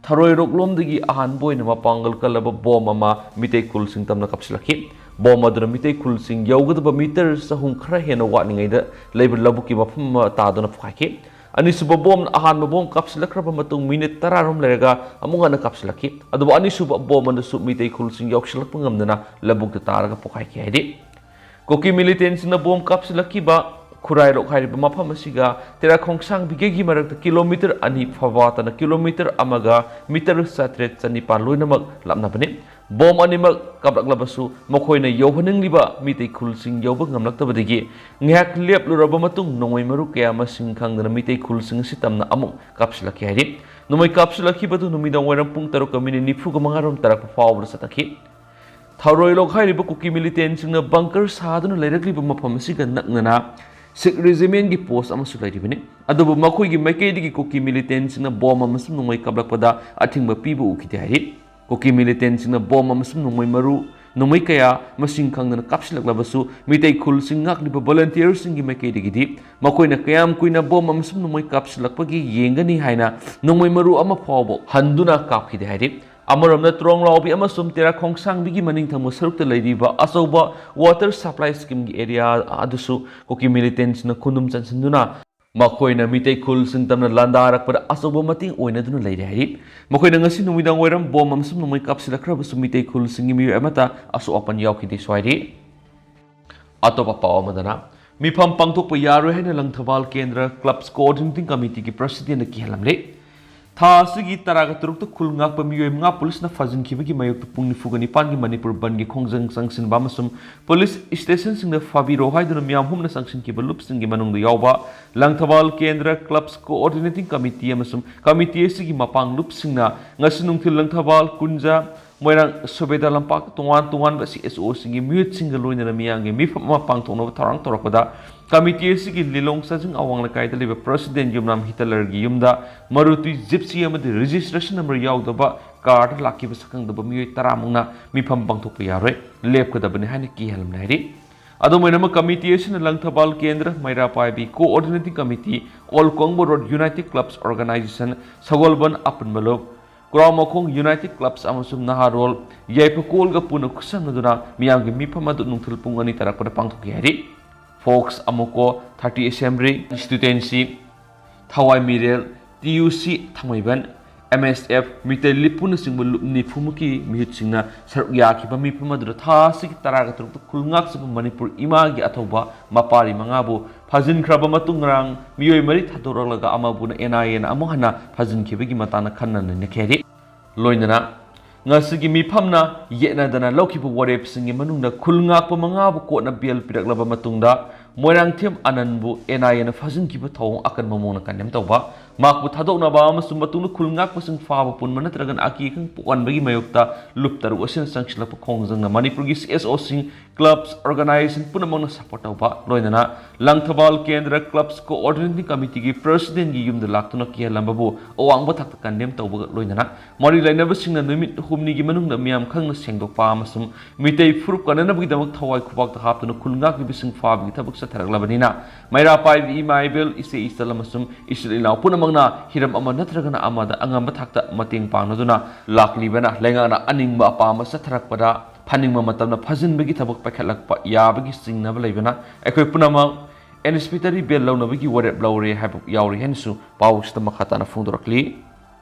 ꯊꯔꯣꯏꯔꯣꯛꯂꯣꯝꯗꯒꯤ ꯑꯍꯥꯟꯕ ꯑꯣꯏꯅ ꯃꯄꯥꯡꯒꯜ ꯀꯜꯂꯕ ꯕꯣꯝ ꯑꯃ ꯃꯤꯇꯩ ꯈꯨꯜꯁꯤꯡ ꯇꯝꯅ ꯀꯥꯞꯁꯤꯜꯂꯛꯈꯤ꯫ ꯕꯣꯝ ꯑꯗꯨꯅ ꯃꯤꯇꯩ ꯈꯨꯜꯁꯤꯡ ꯌꯧꯒꯗꯕ meter ꯆꯍꯨꯝ ꯈꯔ ꯍꯦꯟꯅ ꯋꯥꯠꯂꯤꯉꯩꯗ ꯂꯩꯕ ꯂꯧꯕꯨꯛꯀꯤ ꯃꯐꯝ ꯑꯃ ꯇꯥꯗꯨꯅ ꯄꯣꯈꯥꯏꯈꯤ꯫ ꯑꯅꯤꯁꯨꯕ ꯕꯣꯝꯅ ꯑꯍꯥꯟꯕ ꯕꯣꯝ ꯀꯥꯞꯁꯤꯜꯂꯛꯈ꯭ꯔꯕ ꯃꯇꯨꯡ minute ꯇꯔꯥꯔꯣꯝ ꯂꯩꯔꯒ ꯑꯃꯨꯛ ꯍꯟꯅ ꯀꯥꯞꯁꯤꯜꯂꯛꯈꯤ꯫ ꯑꯗꯨꯕꯨ ꯑꯅꯤꯁꯨꯕ ꯕꯣꯝ ꯑꯗꯨꯁꯨ ꯃꯤꯇꯩ ꯈꯨꯜꯁꯤꯡ ꯌꯧꯁꯤꯜꯂꯛꯄ ꯉꯝꯗꯅ ꯂꯧꯕꯨꯛꯇ ꯇꯥꯔꯒ ꯄꯣꯈꯥꯏꯈꯤ ꯍꯥꯏꯔꯤ꯫ ꯀꯨꯀꯤ militant ꯁꯤꯡꯅ ꯕꯣꯝ ꯀꯥꯞꯁꯤꯜꯂꯛꯈꯤꯕ ꯈꯨꯔꯥꯏꯔꯣꯛ ꯍꯥꯏꯔꯤꯕ ꯃꯐꯝ ꯑꯁꯤꯒ ꯇꯦꯔꯥ ꯈꯣꯡꯁꯥꯡꯕꯤꯒꯒꯤ ꯃꯔꯛꯇ kilometre ꯑꯅꯤ, ꯐꯕꯥꯇꯅ kilometre ꯑꯃꯒ metre ꯆꯥꯇ꯭ꯔꯦꯠ ꯆꯅꯤꯄꯥꯟ ꯂꯣꯏꯅꯃꯛ ꯂꯥꯞꯅꯕꯅꯤ꯫ ꯕꯣꯝ ꯑꯅꯤꯃꯛ ꯀꯥꯞꯂꯛꯂꯕꯁꯨ ꯃꯈꯣꯏꯅ ꯌꯧꯍꯟꯅꯤꯡꯂꯤꯕ ꯃꯤꯇꯩ ꯈꯨꯜꯁꯤꯡ ꯌꯧꯕ ꯉꯝꯂꯛꯇꯕꯗꯒꯤ ꯉꯥꯏꯍꯥꯛ ꯂꯦꯞꯂꯨꯔꯕ ꯃꯇꯨꯡ ꯅꯣꯡꯃꯩ ꯃꯔꯨ ꯀꯌꯥ ꯃꯁꯤꯡ ꯈꯪꯗꯅ ꯃꯤꯇꯩ ꯈꯨꯜꯁꯤꯡ ꯑꯁꯤ ꯇꯝꯅ ꯑꯃꯨꯛ ꯀꯥꯞꯁꯤꯜꯂꯛꯈꯤ ꯍꯥꯏꯔꯤ꯫ ꯅꯣꯡꯃꯩ ꯀꯥꯞꯁꯤꯜꯂꯛꯈꯤꯕꯗꯨ ꯅꯨꯃꯤꯗꯥꯡ ꯋꯥꯏꯔꯝ ꯄꯨꯡ ꯇꯔꯨꯛꯀ minute ꯅꯤꯐꯨꯒ ꯃꯉꯥꯔꯣꯝ ꯇꯥꯔꯛꯄ ꯐꯥꯎꯕꯗ ꯆꯠꯊꯈꯤ꯫ ꯊꯔꯣꯏꯂꯣꯛ ꯍꯥꯏꯔꯤꯕ ꯀꯨꯀꯤ militant ꯁꯤꯡꯅ bunker ꯁꯥꯗꯨꯅ ꯂꯩꯔꯛꯂꯤꯕ ꯃꯐꯝ ꯑꯁꯤꯒ ꯅꯛꯅꯅ Sikh regiment ꯀꯤ post ꯑꯃꯁꯨ ꯂꯩꯔꯤꯕꯅꯤ꯫ ꯑꯗꯨꯕꯨ ꯃꯈꯣꯏꯒꯤ ꯃꯥꯏꯀꯩꯗꯒꯤ ꯀꯨꯀꯤ militant ꯁꯤꯡꯅ ꯕꯣꯝ ꯑꯃꯁꯨꯡ ꯅꯣꯡꯃꯩ ꯀꯥꯞꯂꯛꯄꯗ ꯑꯊꯤꯡꯕ ꯄꯤꯕ ꯎꯈꯤꯗꯦ ꯍꯥꯏꯔꯤ꯫ ꯀꯨꯀꯤ militant ꯁꯤꯡꯅ ꯕꯣꯝ ꯑꯃꯁꯨꯡ ꯅꯣꯡꯃꯩ ꯃꯔꯨ ꯅꯣꯡꯃꯩ ꯀꯌꯥ ꯃꯁꯤꯡ ꯈꯪꯗꯅ ꯀꯥꯞꯁꯤꯜꯂꯛꯂꯕꯁꯨ, ꯃꯤꯇꯩ ꯈꯨꯜꯁꯤꯡ ꯉꯥꯛꯂꯤꯕ volunteerꯁꯤꯡꯒꯤ ꯃꯥꯏꯀꯩꯗꯒꯤꯗꯤ ꯃꯈꯣꯏꯅ ꯀꯌꯥꯝ ꯀꯨꯏꯅ ꯕꯣꯝ ꯑꯃꯁꯨꯡ ꯅꯣꯡꯃꯩ ꯀꯥꯞꯁꯤꯜꯂꯛꯄꯒꯦ ꯌꯦꯡꯒꯅꯤ ꯍꯥꯏꯅ ꯅꯣꯡꯃꯩ ꯃꯔꯨ ꯑꯃ ꯐꯥꯎꯕ ꯍꯟꯗꯨꯅ ꯀꯥꯞꯈꯤꯗꯦ ꯍꯥꯏꯔꯤ꯫ ꯑꯃꯔꯣꯝꯗ, ꯇ꯭ꯔꯣꯡꯂꯥꯎꯕꯤ ꯑꯃꯁꯨꯡ ꯇꯦꯔꯥ ꯈꯣꯡꯁꯥꯡꯕꯤꯒꯤ ꯃꯅꯤꯡ ꯊꯪꯕ ꯁꯔꯨꯛꯇ ꯂꯩꯔꯤꯕ ꯑꯆꯧꯕ water supply schemeꯒꯤ area ꯑꯗꯨꯁꯨ ꯀꯨꯀꯤ militantꯁꯤꯡꯅ ꯈꯨꯟꯗꯨꯝ ꯆꯟꯁꯤꯟꯗꯨꯅ ꯃꯈꯣꯏꯅ ꯃꯤꯇꯩ ꯈꯨꯜꯁꯤꯡ ꯇꯝꯅ ꯂꯥꯟꯗꯥꯔꯛꯄꯗ ꯑꯆꯧꯕ ꯃꯇꯦꯡ ꯑꯣꯏꯅꯗꯨꯅ ꯂꯩꯔꯦ ꯍꯥꯏꯔꯤ꯫ ꯃꯈꯣꯏꯅ ꯉꯁꯤ ꯅꯨꯃꯤꯗꯥꯡ ꯋꯥꯏꯔꯝ ꯕꯣꯝ ꯑꯃꯁꯨꯡ ꯅꯣꯡꯃꯩ ꯀꯥꯞꯁꯤꯜꯂꯛꯈ꯭ꯔꯕꯁꯨ, ꯃꯤꯇꯩ ꯈꯨꯜꯁꯤꯡꯒꯤ ꯃꯤꯑꯣꯏ ꯑꯃꯠꯇ ꯑꯁꯣꯛ ꯑꯄꯟ ꯌꯥꯎꯈꯤꯗꯦꯁꯨ ꯍꯥꯏꯔꯤ꯫ ꯑꯇꯣꯞꯄ ꯄꯥꯎ ꯑꯃꯗꯅ, ꯃꯤꯐꯝ ꯄꯥꯡꯊꯣꯛꯄ ꯌꯥꯔꯣꯏ ꯍꯥꯏꯅ ꯂꯪꯊꯕꯥꯜ ꯀꯦꯟꯗ꯭ꯔ clubs coordinating committeeꯒꯤ presidentꯅ ꯀꯤꯍꯜꯂꯝꯂꯦ꯫ ꯊꯥ ꯑꯁꯤꯒꯤ ꯇꯔꯥꯒ ꯇꯔꯨꯛꯇ ꯈꯨꯜ ꯉꯥꯛꯄ ꯃꯤꯑꯣꯏ ꯃꯉꯥ ꯄꯨꯂꯤꯁꯅ ꯐꯥꯖꯤꯟꯈꯤꯕꯒꯤ ꯃꯥꯌꯣꯛꯇ ꯄꯨꯡ ꯅꯤꯐꯨꯒ ꯅꯤꯄꯥꯟꯒꯤ ꯃꯅꯤꯄꯨꯔ ꯕꯟꯒꯤ ꯈꯣꯡꯖꯪ ꯆꯪꯁꯤꯟꯕ ꯑꯃꯁꯨꯡ ꯄꯨꯂꯤꯁ stationꯁꯤꯡꯗ ꯐꯥꯕꯤꯔꯣ ꯍꯥꯏꯗꯨꯅ ꯃꯤꯌꯥꯝ ꯍꯨꯝꯅ ꯆꯪꯁꯤꯟꯈꯤꯕ ꯂꯨꯞꯁꯤꯡꯒꯤ ꯃꯅꯨꯡꯗ ꯌꯥꯎꯕ ꯂꯪꯊꯕꯥꯜ ꯀꯦꯟꯗ꯭ꯔ clubs coordinating committee ꯑꯃꯁꯨꯡ committee ꯑꯁꯤꯒꯤ ꯃꯄꯥꯡ ꯂꯨꯞꯁꯤꯡꯅ ꯉꯁꯤ ꯅꯨꯡꯊꯤꯜ ꯂꯪꯊꯕꯥꯜ, ꯀꯨꯟꯖꯥ, ꯃꯣꯏꯔꯥꯡ ꯁꯨꯕꯦꯗꯥ ꯂꯝꯄꯥꯛ ꯇꯣꯉꯥꯟ ꯇꯣꯉꯥꯟꯕ CSOꯁꯤꯡꯒꯤ ꯃꯤꯍꯨꯠꯁꯤꯡꯒ ꯂꯣꯏꯅꯅ ꯃꯤꯌꯥꯝꯒꯤ ꯃꯤꯐꯝ ꯑꯃ ꯄꯥꯡꯊꯣꯛꯅꯕ ꯊꯧꯔꯥꯡ ꯇꯧꯔꯛꯄꯗ, committee ꯑꯁꯤꯒꯤ ꯂꯤꯂꯣꯡ ꯆꯥꯖꯤꯡ ꯑꯋꯥꯡ ꯂꯩꯀꯥꯏꯗ ꯂꯩꯕ president ꯌꯨꯝꯅꯥꯝ ꯍꯤꯇꯂꯔꯒꯤ ꯌꯨꯝꯗ ꯃꯔꯨꯇꯤ Gypsy ꯑꯃꯗꯤ registration number ꯌꯥꯎꯗꯕ carꯗ ꯂꯥꯛꯈꯤꯕ ꯁꯛꯈꯪꯗꯕ ꯃꯤꯑꯣꯏ ꯇꯔꯥꯃꯨꯛꯅ ꯃꯤꯐꯝ ꯄꯥꯡꯊꯣꯛꯄ ꯌꯥꯔꯣꯏ, ꯂꯦꯞꯀꯗꯕꯅꯤ ꯍꯥꯏꯅ ꯀꯤꯍꯜꯂꯝꯂꯦ ꯍꯥꯏꯔꯤ꯫ ꯑꯗꯨꯝ ꯑꯣꯏꯅꯃꯛ, committee ꯑꯁꯤꯅ Langthabal Kendra, Meira Paibi coordinating committee, all Kongba road United Clubs Organisation, Sagolband Apunba Lup, ꯀ꯭ꯔꯥꯎꯃꯈꯣꯡ United Clubs ꯑꯃꯁꯨꯡ ꯅꯍꯥꯔꯣꯜ ꯌꯥꯏꯐꯀꯣꯜꯒ ꯄꯨꯟꯅ ꯈꯨꯠꯁꯝꯅꯗꯨꯅ ꯃꯤꯌꯥꯝꯒꯤ ꯃꯤꯐꯝ ꯑꯗꯨ ꯅꯨꯡꯊꯤꯜ ꯄꯨꯡ ꯑꯅꯤ ꯇꯥꯔꯛꯄꯗ ꯄꯥꯡꯊꯣꯛꯈꯤ ꯍꯥꯏꯔꯤ꯫ Fox Amoco, thirty Assembly Constituency, ꯊꯋꯥꯏ ꯃꯤꯔꯦꯜ, TUC ꯊꯥꯡꯃꯩꯕꯟ, MSF, ꯃꯤꯇꯩ ꯂꯤꯞꯄꯨꯅꯆꯤꯡꯕ ꯂꯨꯞ ꯅꯤꯐꯨꯃꯨꯛꯀꯤ ꯃꯤꯍꯨꯠꯁꯤꯡꯅ ꯁꯔꯨꯛ ꯌꯥꯈꯤꯕ ꯃꯤꯐꯝ ꯑꯗꯨꯗ ꯊꯥ ꯑꯁꯤꯒꯤ ꯇꯔꯥꯒ ꯇꯔꯨꯛꯇ ꯈꯨꯜ ꯉꯥꯛꯆꯕ ꯃꯅꯤꯄꯨꯔ ꯏꯃꯥꯒꯤ ꯑꯊꯧꯕ ꯃꯄꯥꯔꯤ ꯃꯉꯥꯕꯨ ꯐꯥꯖꯤꯟꯈ꯭ꯔꯕ ꯃꯇꯨꯡ, ꯉꯔꯥꯡ ꯃꯤꯑꯣꯏ ꯃꯔꯤ ꯊꯥꯗꯣꯔꯛꯂꯒ ꯑꯃꯕꯨꯅ NIAꯅ ꯑꯃꯨꯛ ꯍꯟꯅ ꯐꯥꯖꯤꯟꯈꯤꯕꯒꯤ ꯃꯇꯥꯡꯗ ꯈꯟꯅ ꯅꯩꯅꯈꯤ ꯍꯥꯏꯔꯤ꯫ ꯂꯣꯏꯅꯅ ꯉꯁꯤꯒꯤ ꯃꯤꯐꯝꯅ ꯌꯦꯠꯅꯗꯅ ꯂꯧꯈꯤꯕ ꯋꯥꯔꯦꯞꯁꯤꯡꯒꯤ ꯃꯅꯨꯡꯗ ꯈꯨꯜ ꯉꯥꯛꯄ ꯃꯉꯥꯕꯨ ꯀꯣꯔꯠꯅ bail ꯄꯤꯔꯛꯂꯕ ꯃꯇꯨꯡꯗ, ꯃꯣꯏꯔꯥꯡꯊꯦꯝ ꯑꯅꯟꯕꯨ NIAꯅ ꯐꯥꯖꯤꯟꯈꯤꯕ ꯊꯧꯑꯣꯡ ꯑꯀꯟꯕ ꯃꯑꯣꯡꯗ condemn ꯇꯧꯕ, ꯃꯍꯥꯛꯄꯨ ꯊꯥꯗꯣꯛꯅꯕ ꯑꯃꯁꯨꯡ ꯃꯇꯨꯡꯗ ꯈꯨꯜ ꯉꯥꯛꯄꯁꯤꯡ ꯐꯥꯕ ꯄꯨꯟꯕ ꯅꯠꯇ꯭ꯔꯒꯅ ꯑꯀꯤ ꯑꯈꯪ ꯄꯣꯛꯍꯟꯕꯒꯤ ꯃꯥꯌꯣꯛꯇ ꯂꯨꯞ ꯇꯔꯨꯛ ꯑꯁꯤꯅ ꯆꯪꯁꯤꯜꯂꯛꯄ ꯈꯣꯡꯖꯪꯅ ꯃꯅꯤꯄꯨꯔꯒꯤ ꯁꯤ ꯑꯦꯁ ꯑꯣꯁꯤꯡ, clubs, organization ꯄꯨꯝꯅꯃꯛꯅ support ꯇꯧꯕ, ꯂꯣꯏꯅꯅ ꯂꯪꯊꯕꯥꯜ ꯀꯦꯟꯗ꯭ꯔ clubs coordinating committeeꯒꯤ presidentꯒꯤ ꯌꯨꯝꯗ ꯂꯥꯛꯇꯨꯅ ꯀꯤꯍꯜꯂꯝꯕꯕꯨ ꯑꯋꯥꯡꯕ ꯊꯥꯛꯇ condemn ꯇꯧꯕꯒ ꯂꯣꯏꯅꯅ ꯃꯔꯤ ꯂꯩꯅꯕꯁꯤꯡꯅ ꯅꯨꯃꯤꯠ ꯍꯨꯝꯅꯤꯒꯤ ꯃꯅꯨꯡꯗ ꯃꯤꯌꯥꯝ ꯈꯪꯅ ꯁꯦꯡꯗꯣꯛꯄ ꯑꯃꯁꯨꯡ ꯃꯤꯇꯩ ꯐꯨꯔꯨꯞ ꯀꯟꯅꯅꯕꯒꯤꯗꯃꯛ ꯊꯋꯥꯏ ꯈꯨꯕꯥꯛꯇ ꯍꯥꯞꯇꯨꯅ ꯈꯨꯜ ꯉꯥꯛꯂꯤꯕꯁꯤꯡ ꯐꯥꯕꯒꯤ ꯊꯕꯛ ꯆꯠꯊꯔꯛꯂꯕꯅꯤꯅ, ꯃꯩꯔꯥ ꯄꯥꯏꯕꯤ ꯏꯃꯥ ꯏꯕꯦꯜ, ꯏꯆꯦ ꯏꯆꯜ ꯑꯃꯁꯨꯡ ꯏꯆꯤꯜ ꯏꯅꯥꯎ ꯄꯨꯝꯅꯃꯛꯅ ꯍꯤꯔꯝ ꯑꯃ ꯅꯠꯇ꯭ꯔꯒꯅ ꯑꯃꯗ ꯑꯉꯝꯕ ꯊꯥꯛꯇ ꯃꯇꯦꯡ ꯄꯥꯡꯅꯗꯨꯅ ꯂꯥꯛꯂꯤꯕꯅ, ꯂꯩꯉꯥꯛꯅ ꯑꯅꯤꯡꯕ ꯑꯄꯥꯝꯕ ꯆꯠꯊꯔꯛꯄꯗ ꯐꯅꯤꯡꯕ ꯃꯇꯝꯗ ꯐꯖꯤꯟꯕꯒꯤ ꯊꯕꯛ ꯄꯥꯏꯈꯠꯂꯛꯄ ꯌꯥꯕꯒꯤ ꯆꯤꯡꯅꯕ ꯂꯩꯕꯅ, ꯑꯩꯈꯣꯏ ꯄꯨꯝꯅꯃꯛ anticipatory bail ꯂꯧꯅꯕꯒꯤ ꯋꯥꯔꯦꯞ ꯂꯧꯔꯦ ꯍꯥꯏꯕ ꯌꯥꯎꯔꯤ ꯍꯥꯏꯅꯁꯨ ꯄꯥꯎꯁꯤꯗ ꯃꯈꯥ ꯇꯥꯅ ꯐꯣꯡꯗꯣꯔꯛꯂꯤ꯫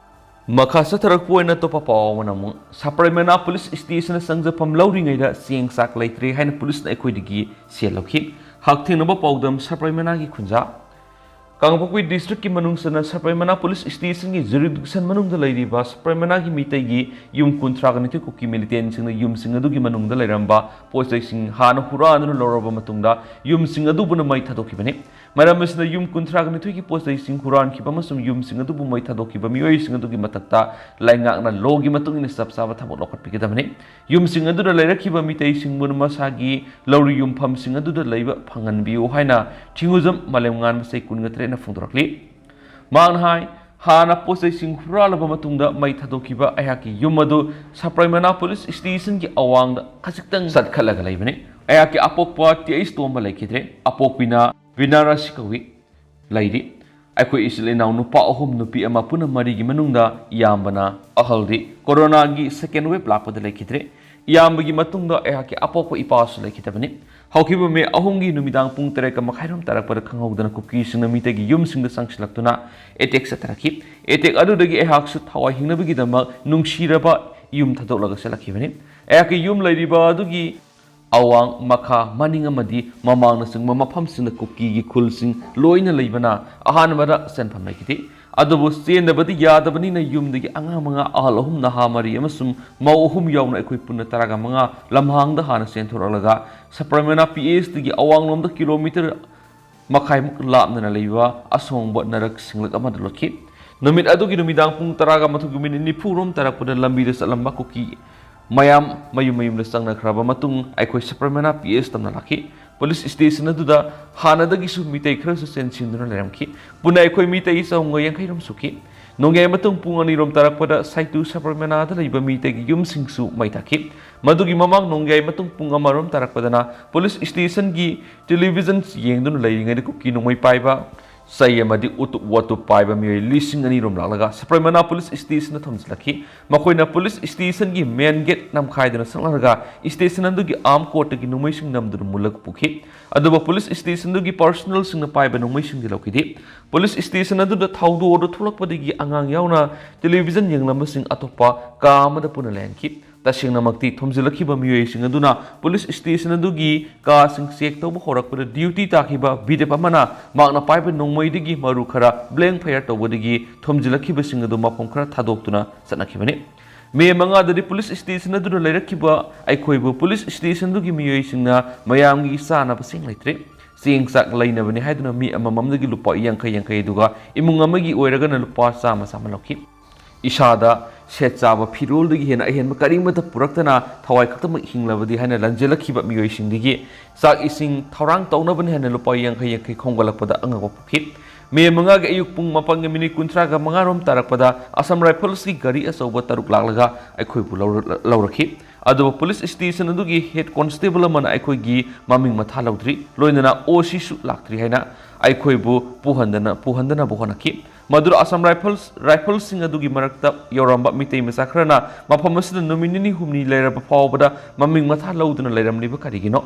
ꯃꯈꯥ ꯆꯠꯊꯔꯛꯄ ꯑꯣꯏꯅ ꯑꯇꯣꯞꯄ ꯄꯥꯎ ꯑꯃꯅ ꯑꯃꯨꯛ ꯁꯄ꯭ꯔꯩꯃꯅꯥ police stationꯗ ꯆꯪꯖꯐꯝ ꯂꯧꯔꯤꯉꯩꯗ ꯆꯦꯡ ꯆꯥꯛ ꯂꯩꯇ꯭ꯔꯦ ꯍꯥꯏꯅ policeꯅ ꯑꯩꯈꯣꯏꯗꯒꯤ ꯁꯦꯜ ꯂꯧꯈꯤ꯫ ꯍꯛꯊꯦꯡꯅꯕ ꯄꯥꯎꯗꯝ ꯁꯄ꯭ꯔꯩꯃꯅꯥꯒꯤ ꯈꯨꯟꯖꯥ꯫ ꯀꯥꯡꯄꯣꯛꯄꯤ districtꯀꯤ ꯃꯅꯨꯡ ꯆꯟꯅ ꯁꯄ꯭ꯔꯩꯃꯅꯥ police stationꯒꯤ jurisdiction ꯃꯅꯨꯡꯗ ꯂꯩꯔꯤꯕ ꯁꯄ꯭ꯔꯩꯃꯅꯥꯒꯤ ꯃꯤꯇꯩꯒꯤ ꯌꯨꯝ ꯀꯨꯟꯊ꯭ꯔꯥꯒ ꯅꯤꯊꯣꯏ ꯀꯨꯀꯤ militantꯁꯤꯡꯅ ꯌꯨꯝꯁꯤꯡ ꯑꯗꯨꯒꯤ ꯃꯅꯨꯡꯗ ꯂꯩꯔꯝꯕ ꯄꯣꯠ ꯆꯩꯁꯤꯡ ꯍꯥꯟꯅ ꯍꯨꯔꯥꯟꯗꯨꯅ ꯂꯧꯔꯕ ꯃꯇꯨꯡꯗ ꯌꯨꯝꯁꯤꯡ ꯑꯗꯨꯕꯨꯅ ꯃꯩ ꯊꯥꯗꯣꯛꯈꯤꯕꯅꯤ꯫ ꯃꯔꯝ ꯑꯁꯤꯅ ꯌꯨꯝ ꯀꯨꯟꯊ꯭ꯔꯥꯒ ꯅꯤꯊꯣꯏꯒꯤ ꯄꯣꯠ ꯆꯩꯁꯤꯡ ꯍꯨꯔꯥꯟꯈꯤꯕ ꯑꯃꯁꯨꯡ ꯌꯨꯝꯁꯤꯡ ꯑꯗꯨꯕꯨ ꯃꯩ ꯊꯥꯗꯣꯛꯈꯤꯕ ꯃꯤꯑꯣꯏꯁꯤꯡ ꯑꯗꯨꯒꯤ ꯃꯊꯛꯇ ꯂꯩꯉꯥꯛꯅ lawꯒꯤ ꯃꯇꯨꯡ ꯏꯟꯅ ꯆꯞ ꯆꯥꯕ ꯊꯕꯛ ꯂꯧꯈꯠꯄꯤꯒꯗꯕꯅꯤ꯫ ꯌꯨꯝꯁꯤꯡ ꯑꯗꯨꯗ ꯂꯩꯔꯛꯈꯤꯕ ꯃꯤꯇꯩꯁꯤꯡꯕꯨ ꯃꯁꯥꯒꯤ ꯂꯧꯔꯤ ꯌꯨꯝꯐꯝꯁꯤꯡ ꯑꯗꯨꯗ ꯂꯩꯕ ꯐꯪꯍꯟꯕꯤꯌꯨ ꯍꯥꯏꯅ ꯊꯤꯉꯨꯖꯝ ꯃꯥꯂꯦꯝꯉꯥꯟꯕ ꯆꯍꯤ ꯀꯨꯟꯒ ꯇꯔꯦꯠꯅ ꯐꯣꯡꯗꯣꯔꯛꯂꯤ꯫ ꯃꯍꯥꯛꯅ ꯍꯥꯏ, ꯍꯥꯟꯅ ꯄꯣꯠ ꯆꯩꯁꯤꯡ ꯍꯨꯔꯥꯜꯂꯕ ꯃꯇꯨꯡꯗ ꯃꯩ ꯊꯥꯗꯣꯛꯈꯤꯕ ꯑꯩꯍꯥꯛꯀꯤ ꯌꯨꯝ ꯑꯗꯨ ꯁꯄ꯭ꯔꯩꯃꯅꯥ police stationꯒꯤ ꯑꯋꯥꯡꯗ ꯈꯖꯤꯛꯇꯪ ꯆꯠꯈꯠꯂꯒ ꯂꯩꯕꯅꯤ꯫ ꯑꯩꯍꯥꯛꯀꯤ ꯑꯄꯣꯛꯄ ꯇꯤ ꯑꯩꯆ ꯇꯣꯝꯕ ꯂꯩꯈꯤꯗ꯭ꯔꯦ꯫ ꯑꯄꯣꯛꯄꯤꯅ ꯕꯤꯅꯥꯔꯥꯁꯤ ꯀꯧꯏ꯫ ꯂꯩꯔꯤ꯫ ꯑꯩꯈꯣꯏ ꯏꯆꯤꯜ ꯏꯅꯥꯎ ꯅꯨꯄꯥ ꯑꯍꯨꯝ, ꯅꯨꯄꯤ ꯑꯃ, ꯄꯨꯟꯅ ꯃꯔꯤꯒꯤ ꯃꯅꯨꯡꯗ ꯏꯌꯥꯝꯕꯅ ꯑꯍꯜꯗꯤ ꯀꯣꯔꯣꯅꯥꯒꯤ second wave ꯂꯥꯛꯄꯗ ꯂꯩꯈꯤꯗ꯭ꯔꯦ꯫ ꯏꯌꯥꯝꯕꯒꯤ ꯃꯇꯨꯡꯗ ꯑꯩꯍꯥꯛꯀꯤ ꯑꯄꯣꯛꯄ ꯏꯄꯥꯁꯨ ꯂꯩꯈꯤꯗꯕꯅꯤ꯫ ꯍꯧꯈꯤꯕ ꯃꯦ ꯑꯍꯨꯝꯒꯤ ꯅꯨꯃꯤꯗꯥꯡ ꯄꯨꯡ ꯇꯔꯦꯠꯀ ꯃꯈꯥꯏꯔꯣꯝ ꯇꯥꯔꯛꯄꯗ ꯈꯪꯍꯧꯗꯅ ꯀꯨꯀꯤꯁꯤꯡꯅ ꯃꯤꯇꯩꯒꯤ ꯌꯨꯝꯁꯤꯡꯗ ꯆꯪꯁꯤꯜꯂꯛꯇꯨꯅ attack ꯆꯠꯊꯔꯛꯈꯤ꯫ Attack ꯑꯗꯨꯗꯒꯤ ꯑꯩꯍꯥꯛꯁꯨ ꯊꯋꯥꯏ ꯍꯤꯡꯅꯕꯒꯤꯗꯃꯛ ꯅꯨꯡꯁꯤꯔꯕ ꯌꯨꯝ ꯊꯥꯗꯣꯛꯂꯒ ꯆꯠꯂꯛꯈꯤꯕꯅꯤ꯫ ꯑꯩꯍꯥꯛꯀꯤ ꯌꯨꯝ ꯂꯩꯔꯤꯕ ꯑꯗꯨꯒꯤ ꯑꯋꯥꯡ, ꯃꯈꯥ, ꯃꯅꯤꯡ ꯑꯃꯗꯤ ꯃꯃꯥꯡꯅꯆꯤꯡꯕ ꯃꯐꯝꯁꯤꯡꯗ ꯀꯨꯀꯤꯒꯤ ꯈꯨꯜꯁꯤꯡ ꯂꯣꯏꯅ ꯂꯩꯕꯅ ꯑꯍꯥꯟꯕꯗ ꯆꯦꯟꯐꯝ ꯂꯩꯈꯤꯗꯦ꯫ ꯑꯗꯨꯕꯨ ꯆꯦꯟꯗꯕꯗꯤ ꯌꯥꯗꯕꯅꯤꯅ ꯌꯨꯝꯗꯒꯤ ꯑꯉꯥꯡ ꯃꯉꯥ, ꯑꯍꯜ ꯑꯍꯨꯝ, ꯅꯍꯥ ꯃꯔꯤ ꯑꯃꯁꯨꯡ ꯃꯧ ꯑꯍꯨꯝ ꯌꯥꯎꯅ ꯑꯩꯈꯣꯏ ꯄꯨꯟꯅ ꯇꯔꯥꯒ ꯃꯉꯥ ꯂꯝꯍꯥꯡꯗ ꯍꯥꯟꯅ ꯆꯦꯟꯊꯣꯔꯛꯂꯒ ꯁꯄ꯭ꯔꯃꯦꯅꯥ ꯄꯤ ꯑꯦꯁ ꯇꯤꯒꯤ ꯑꯋꯥꯡꯂꯣꯝꯗ ꯀꯤꯂꯣꯃꯤꯇꯔ ꯃꯈꯥꯏꯃꯨꯛ ꯂꯥꯞꯅꯅ ꯂꯩꯕ ꯑꯁꯣꯡꯕ ꯅꯔꯛ ꯁꯤꯡꯂꯛ ꯑꯃꯗ ꯂꯣꯠꯈꯤ꯫ ꯅꯨꯃꯤꯠ ꯑꯗꯨꯒꯤ ꯅꯨꯃꯤꯗꯥꯡ ꯄꯨꯡ ꯇꯔꯥꯒ ꯃꯥꯊꯣꯏꯒꯤ ꯃꯤꯅꯤꯠ ꯅꯤꯐꯨ ꯔꯣꯝ ꯇꯥꯔꯛꯄꯗ ꯂꯝꯕꯤꯗ ꯆꯠꯂꯝꯕ ꯀꯨꯀꯤ ꯃꯌꯥꯝ ꯃꯌꯨꯝ ꯃꯌꯨꯝꯗ ꯆꯪꯅꯈ꯭ꯔꯕ ꯃꯇꯨꯡ ꯑꯩꯈꯣꯏ ꯁꯕꯔꯃꯅꯥ ꯄꯤ ꯑꯦꯁ ꯇꯝꯅ ꯂꯥꯛꯈꯤ꯫ ꯄꯨꯂꯤꯁ ꯁ꯭ꯇꯦꯁꯟ ꯑꯗꯨꯗ ꯍꯥꯟꯅꯗꯒꯤꯁꯨ ꯃꯤꯇꯩ ꯈꯔꯁꯨ ꯆꯦꯟꯁꯤꯟꯗꯨꯅ ꯂꯩꯔꯝꯈꯤ꯫ ꯄꯨꯟꯅ ꯑꯩꯈꯣꯏ ꯃꯤꯇꯩ ꯆꯍꯨꯝꯒ ꯌꯥꯡꯈꯩ ꯔꯣꯝ ꯁꯨꯈꯤ꯫ ꯅꯣꯡꯌꯥꯏ ꯃꯇꯨꯡ ꯄꯨꯡ ꯑꯅꯤ ꯔꯣꯝ ꯇꯥꯔꯛꯄꯗ ꯁꯥꯏꯇꯨ ꯁꯕꯔꯃꯅꯥꯗ ꯂꯩꯕ ꯃꯤꯇꯩꯒꯤ ꯌꯨꯝꯁꯤꯡꯁꯨ ꯃꯩ ꯊꯥꯈꯤ꯫ ꯃꯗꯨꯒꯤ ꯃꯃꯥꯡ ꯅꯣꯡꯌꯥꯏ ꯃꯇꯨꯡ ꯄꯨꯡ ꯑꯃ ꯔꯣꯝ ꯇꯥꯔꯛꯄꯗꯅ ꯄꯨꯂꯤꯁ ꯁ꯭ꯇꯦꯁꯟꯒꯤ ꯇꯦꯂꯤꯚꯤꯖꯟ ꯌꯦꯡꯗꯨꯅ ꯂꯩꯔꯤꯉꯩꯗ ꯀꯨꯀꯤ ꯅꯣꯡꯃꯩ ꯄꯥꯏꯕ ꯆꯩ ꯑꯃꯗꯤ ꯎꯇꯨꯞ ꯋꯥꯇꯨꯞ ꯄꯥꯏꯕ ꯃꯤꯑꯣꯏ ꯂꯤꯁꯤꯡ ꯑꯅꯤ ꯔꯣꯝ ꯂꯥꯛꯂꯒ ꯁꯕꯔꯃꯅꯥ ꯄꯨꯂꯤꯁ ꯁ꯭ꯇꯦꯁꯟꯗ ꯊꯣꯝꯖꯤꯜꯂꯛꯈꯤ꯫ ꯃꯈꯣꯏꯅ ꯄꯨꯂꯤꯁ ꯁ꯭ꯇꯦꯁꯟꯒꯤ ꯃꯦꯟ ꯒꯦꯠ ꯅꯝꯈꯥꯏꯗꯨꯅ ꯆꯪꯂꯛꯂꯒ ꯁ꯭ꯇꯦꯁꯟ ꯑꯗꯨꯒꯤ ꯑꯥꯔꯝ ꯀꯣꯔꯠꯇꯒꯤ ꯅꯣꯡꯃꯩꯁꯤꯡ ꯅꯝꯗꯨꯅ ꯃꯨꯜꯂꯒ ꯄꯨꯈꯤ꯫ ꯑꯗꯨꯕꯨ ꯄꯨꯂꯤꯁ ꯁ꯭ꯇꯦꯁꯟꯗꯨꯒꯤ ꯄꯔꯁꯣꯅꯦꯜꯁꯤꯡꯅ ꯄꯥꯏꯕ ꯅꯣꯡꯃꯩꯁꯤꯡꯗꯤ ꯂꯧꯈꯤꯗꯦ꯫ ꯄꯨꯂꯤꯁ ꯁ꯭ꯇꯦꯁꯟ ꯑꯗꯨꯗ ꯊꯧꯗꯣꯛ ꯑꯗꯨ ꯊꯣꯛꯂꯛꯄꯗꯒꯤ ꯑꯉꯥꯡ ꯌꯥꯎꯅ ꯇꯦꯂꯤꯚꯤꯖꯟ ꯌꯦꯡꯂꯝꯕꯁꯤꯡ ꯑꯇꯣꯞꯄ ꯀꯥ ꯑꯃꯗ ꯄꯨꯟꯅ ꯂꯩꯍꯟꯈꯤ꯫ ꯇꯁꯦꯡꯅꯃꯛꯇꯤ ꯊꯣꯝꯖꯤꯜꯂꯛꯈꯤꯕ ꯃꯤꯑꯣꯏꯁꯤꯡ ꯑꯗꯨꯅ ꯄꯨꯂꯤꯁ ꯁ꯭ꯇꯦꯁꯟ ꯑꯗꯨꯒꯤ ꯀꯥꯁꯤꯡ ꯆꯦꯛ ꯇꯧꯕ ꯍꯧꯔꯛꯄꯗ ꯗ꯭ꯌꯨꯇꯤ ꯇꯥꯈꯤꯕ ꯕꯤꯔꯦꯞ ꯑꯃꯅ ꯃꯍꯥꯛꯅ ꯄꯥꯏꯕ ꯅꯣꯡꯃꯩꯗꯒꯤ ꯃꯔꯨ ꯈꯔ ꯕ꯭ꯂꯦꯡ ꯐꯌꯔ ꯇꯧꯕꯗꯒꯤ ꯊꯣꯝꯖꯤꯜꯂꯛꯈꯤꯕꯁꯤꯡ ꯑꯗꯨ ꯃꯐꯝ ꯈꯔ ꯊꯥꯗꯣꯛꯇꯨꯅ ꯆꯠꯅꯈꯤꯕꯅꯤ꯫ ꯃꯦ ꯃꯉꯥꯗꯗꯤ ꯄꯨꯂꯤꯁ ꯁ꯭ꯇꯦꯁꯟ ꯑꯗꯨꯗ ꯂꯩꯔꯛꯈꯤꯕ ꯑꯩꯈꯣꯏꯕꯨ ꯄꯨꯂꯤꯁ ꯁ꯭ꯇꯦꯁꯟꯗꯨꯒꯤ ꯃꯤꯑꯣꯏꯁꯤꯡꯅ ꯃꯌꯥꯝꯒꯤ ꯆꯥꯅꯕ ꯆꯦꯡ ꯂꯩꯇ꯭ꯔꯦ, ꯆꯦꯡ ꯆꯥꯛ ꯂꯩꯅꯕꯅꯤ ꯍꯥꯏꯗꯨꯅ ꯃꯤ ꯑꯃꯃꯝꯗꯒꯤ ꯂꯨꯄꯥ ꯌꯥꯡꯈꯩ ꯌꯥꯡꯈꯩ, ꯑꯗꯨꯒ ꯏꯃꯨꯡ ꯑꯃꯒꯤ ꯑꯣꯏꯔꯒꯅ ꯂꯨꯄꯥ ꯆꯥꯝꯃ ꯆꯥꯝꯃ ꯂꯧꯈꯤ꯫ ꯏꯁꯥꯗ ꯁꯦꯠ ꯆꯥꯕ ꯐꯤꯔꯣꯜꯗꯒꯤ ꯍꯦꯟꯅ ꯑꯍꯦꯟꯕ ꯀꯔꯤꯃꯠꯇ ꯄꯨꯔꯛꯇꯅ ꯊꯋꯥꯏ ꯈꯛꯇꯃꯛ ꯍꯤꯡꯂꯕꯗꯤ ꯍꯥꯏꯅ ꯂꯟꯖꯦꯜꯂꯛꯈꯤꯕ ꯃꯤꯑꯣꯏꯁꯤꯡꯗꯒꯤ ꯆꯥꯛ ꯏꯁꯤꯡ ꯊꯧꯔꯥꯡ ꯇꯧꯅꯕꯅꯤ ꯍꯥꯏꯅ ꯂꯨꯄꯥ ꯌꯥꯡꯈꯩ ꯌꯥꯡꯈꯩ ꯈꯣꯝꯒꯠꯂꯛꯄꯗ ꯑꯉꯛꯄ ꯄꯣꯛꯈꯤ꯫ ꯃꯦ ꯃꯉꯥꯒꯤ ꯑꯌꯨꯛ ꯄꯨꯡ ꯃꯥꯄꯟꯒꯤ ꯃꯤꯅꯤꯠ ꯀꯨꯟꯊ꯭ꯔꯥꯒ ꯃꯉꯥ ꯔꯣꯝ ꯇꯥꯔꯛꯄꯗ ꯑꯁꯥꯝ ꯔꯥꯏꯐꯜꯁꯀꯤ ꯒꯥꯔꯤ ꯑꯆꯧꯕ ꯇꯔꯨꯛ ꯂꯥꯛꯂꯒ ꯑꯩꯈꯣꯏꯕꯨ ꯂꯧꯔ-, ꯂꯧꯔꯛꯈꯤ꯫ ꯑꯗꯨꯕꯨ ꯄꯨꯂꯤꯁ ꯁ꯭ꯇꯦꯁꯟ ꯑꯗꯨꯒꯤ ꯍꯦꯗ ꯀꯣꯟꯁꯇꯦꯕꯜ ꯑꯃꯅ ꯑꯩꯈꯣꯏꯒꯤ ꯃꯃꯤꯡ ꯃꯊꯥ ꯂꯧꯗ꯭ꯔꯤ, ꯂꯣꯏꯅꯅ ꯑꯣ ꯁꯤꯁꯨ ꯂꯥꯛꯇ꯭ꯔꯤ ꯍꯥꯏꯅ ꯑꯩꯈꯣꯏꯕꯨ ꯄꯨꯍꯟꯗꯅ, ꯄꯨꯍꯟꯗꯅꯕ ꯍꯣꯠꯅꯈꯤ꯫ ꯃꯗꯨꯗ ꯑꯁꯥꯝ ꯔꯥꯏꯐꯜꯁ, ꯔꯥꯏꯐꯜꯁꯤꯡ ꯑꯗꯨꯒꯤ ꯃꯔꯛꯇ ꯌꯥꯎꯔꯝꯕ ꯃꯤꯇꯩ ꯃꯆꯥ ꯈꯔꯅ ꯃꯐꯝ ꯑꯁꯤꯗ ꯅꯨꯃꯤꯠ ꯅꯤꯅꯤ ꯍꯨꯝꯅꯤ ꯂꯩꯔꯕ ꯐꯥꯎꯕꯗ ꯃꯃꯤꯡ ꯃꯊꯥ ꯂꯧꯗꯨꯅ ꯂꯩꯔꯝꯂꯤꯕ ꯀꯔꯤꯒꯤꯅꯣ?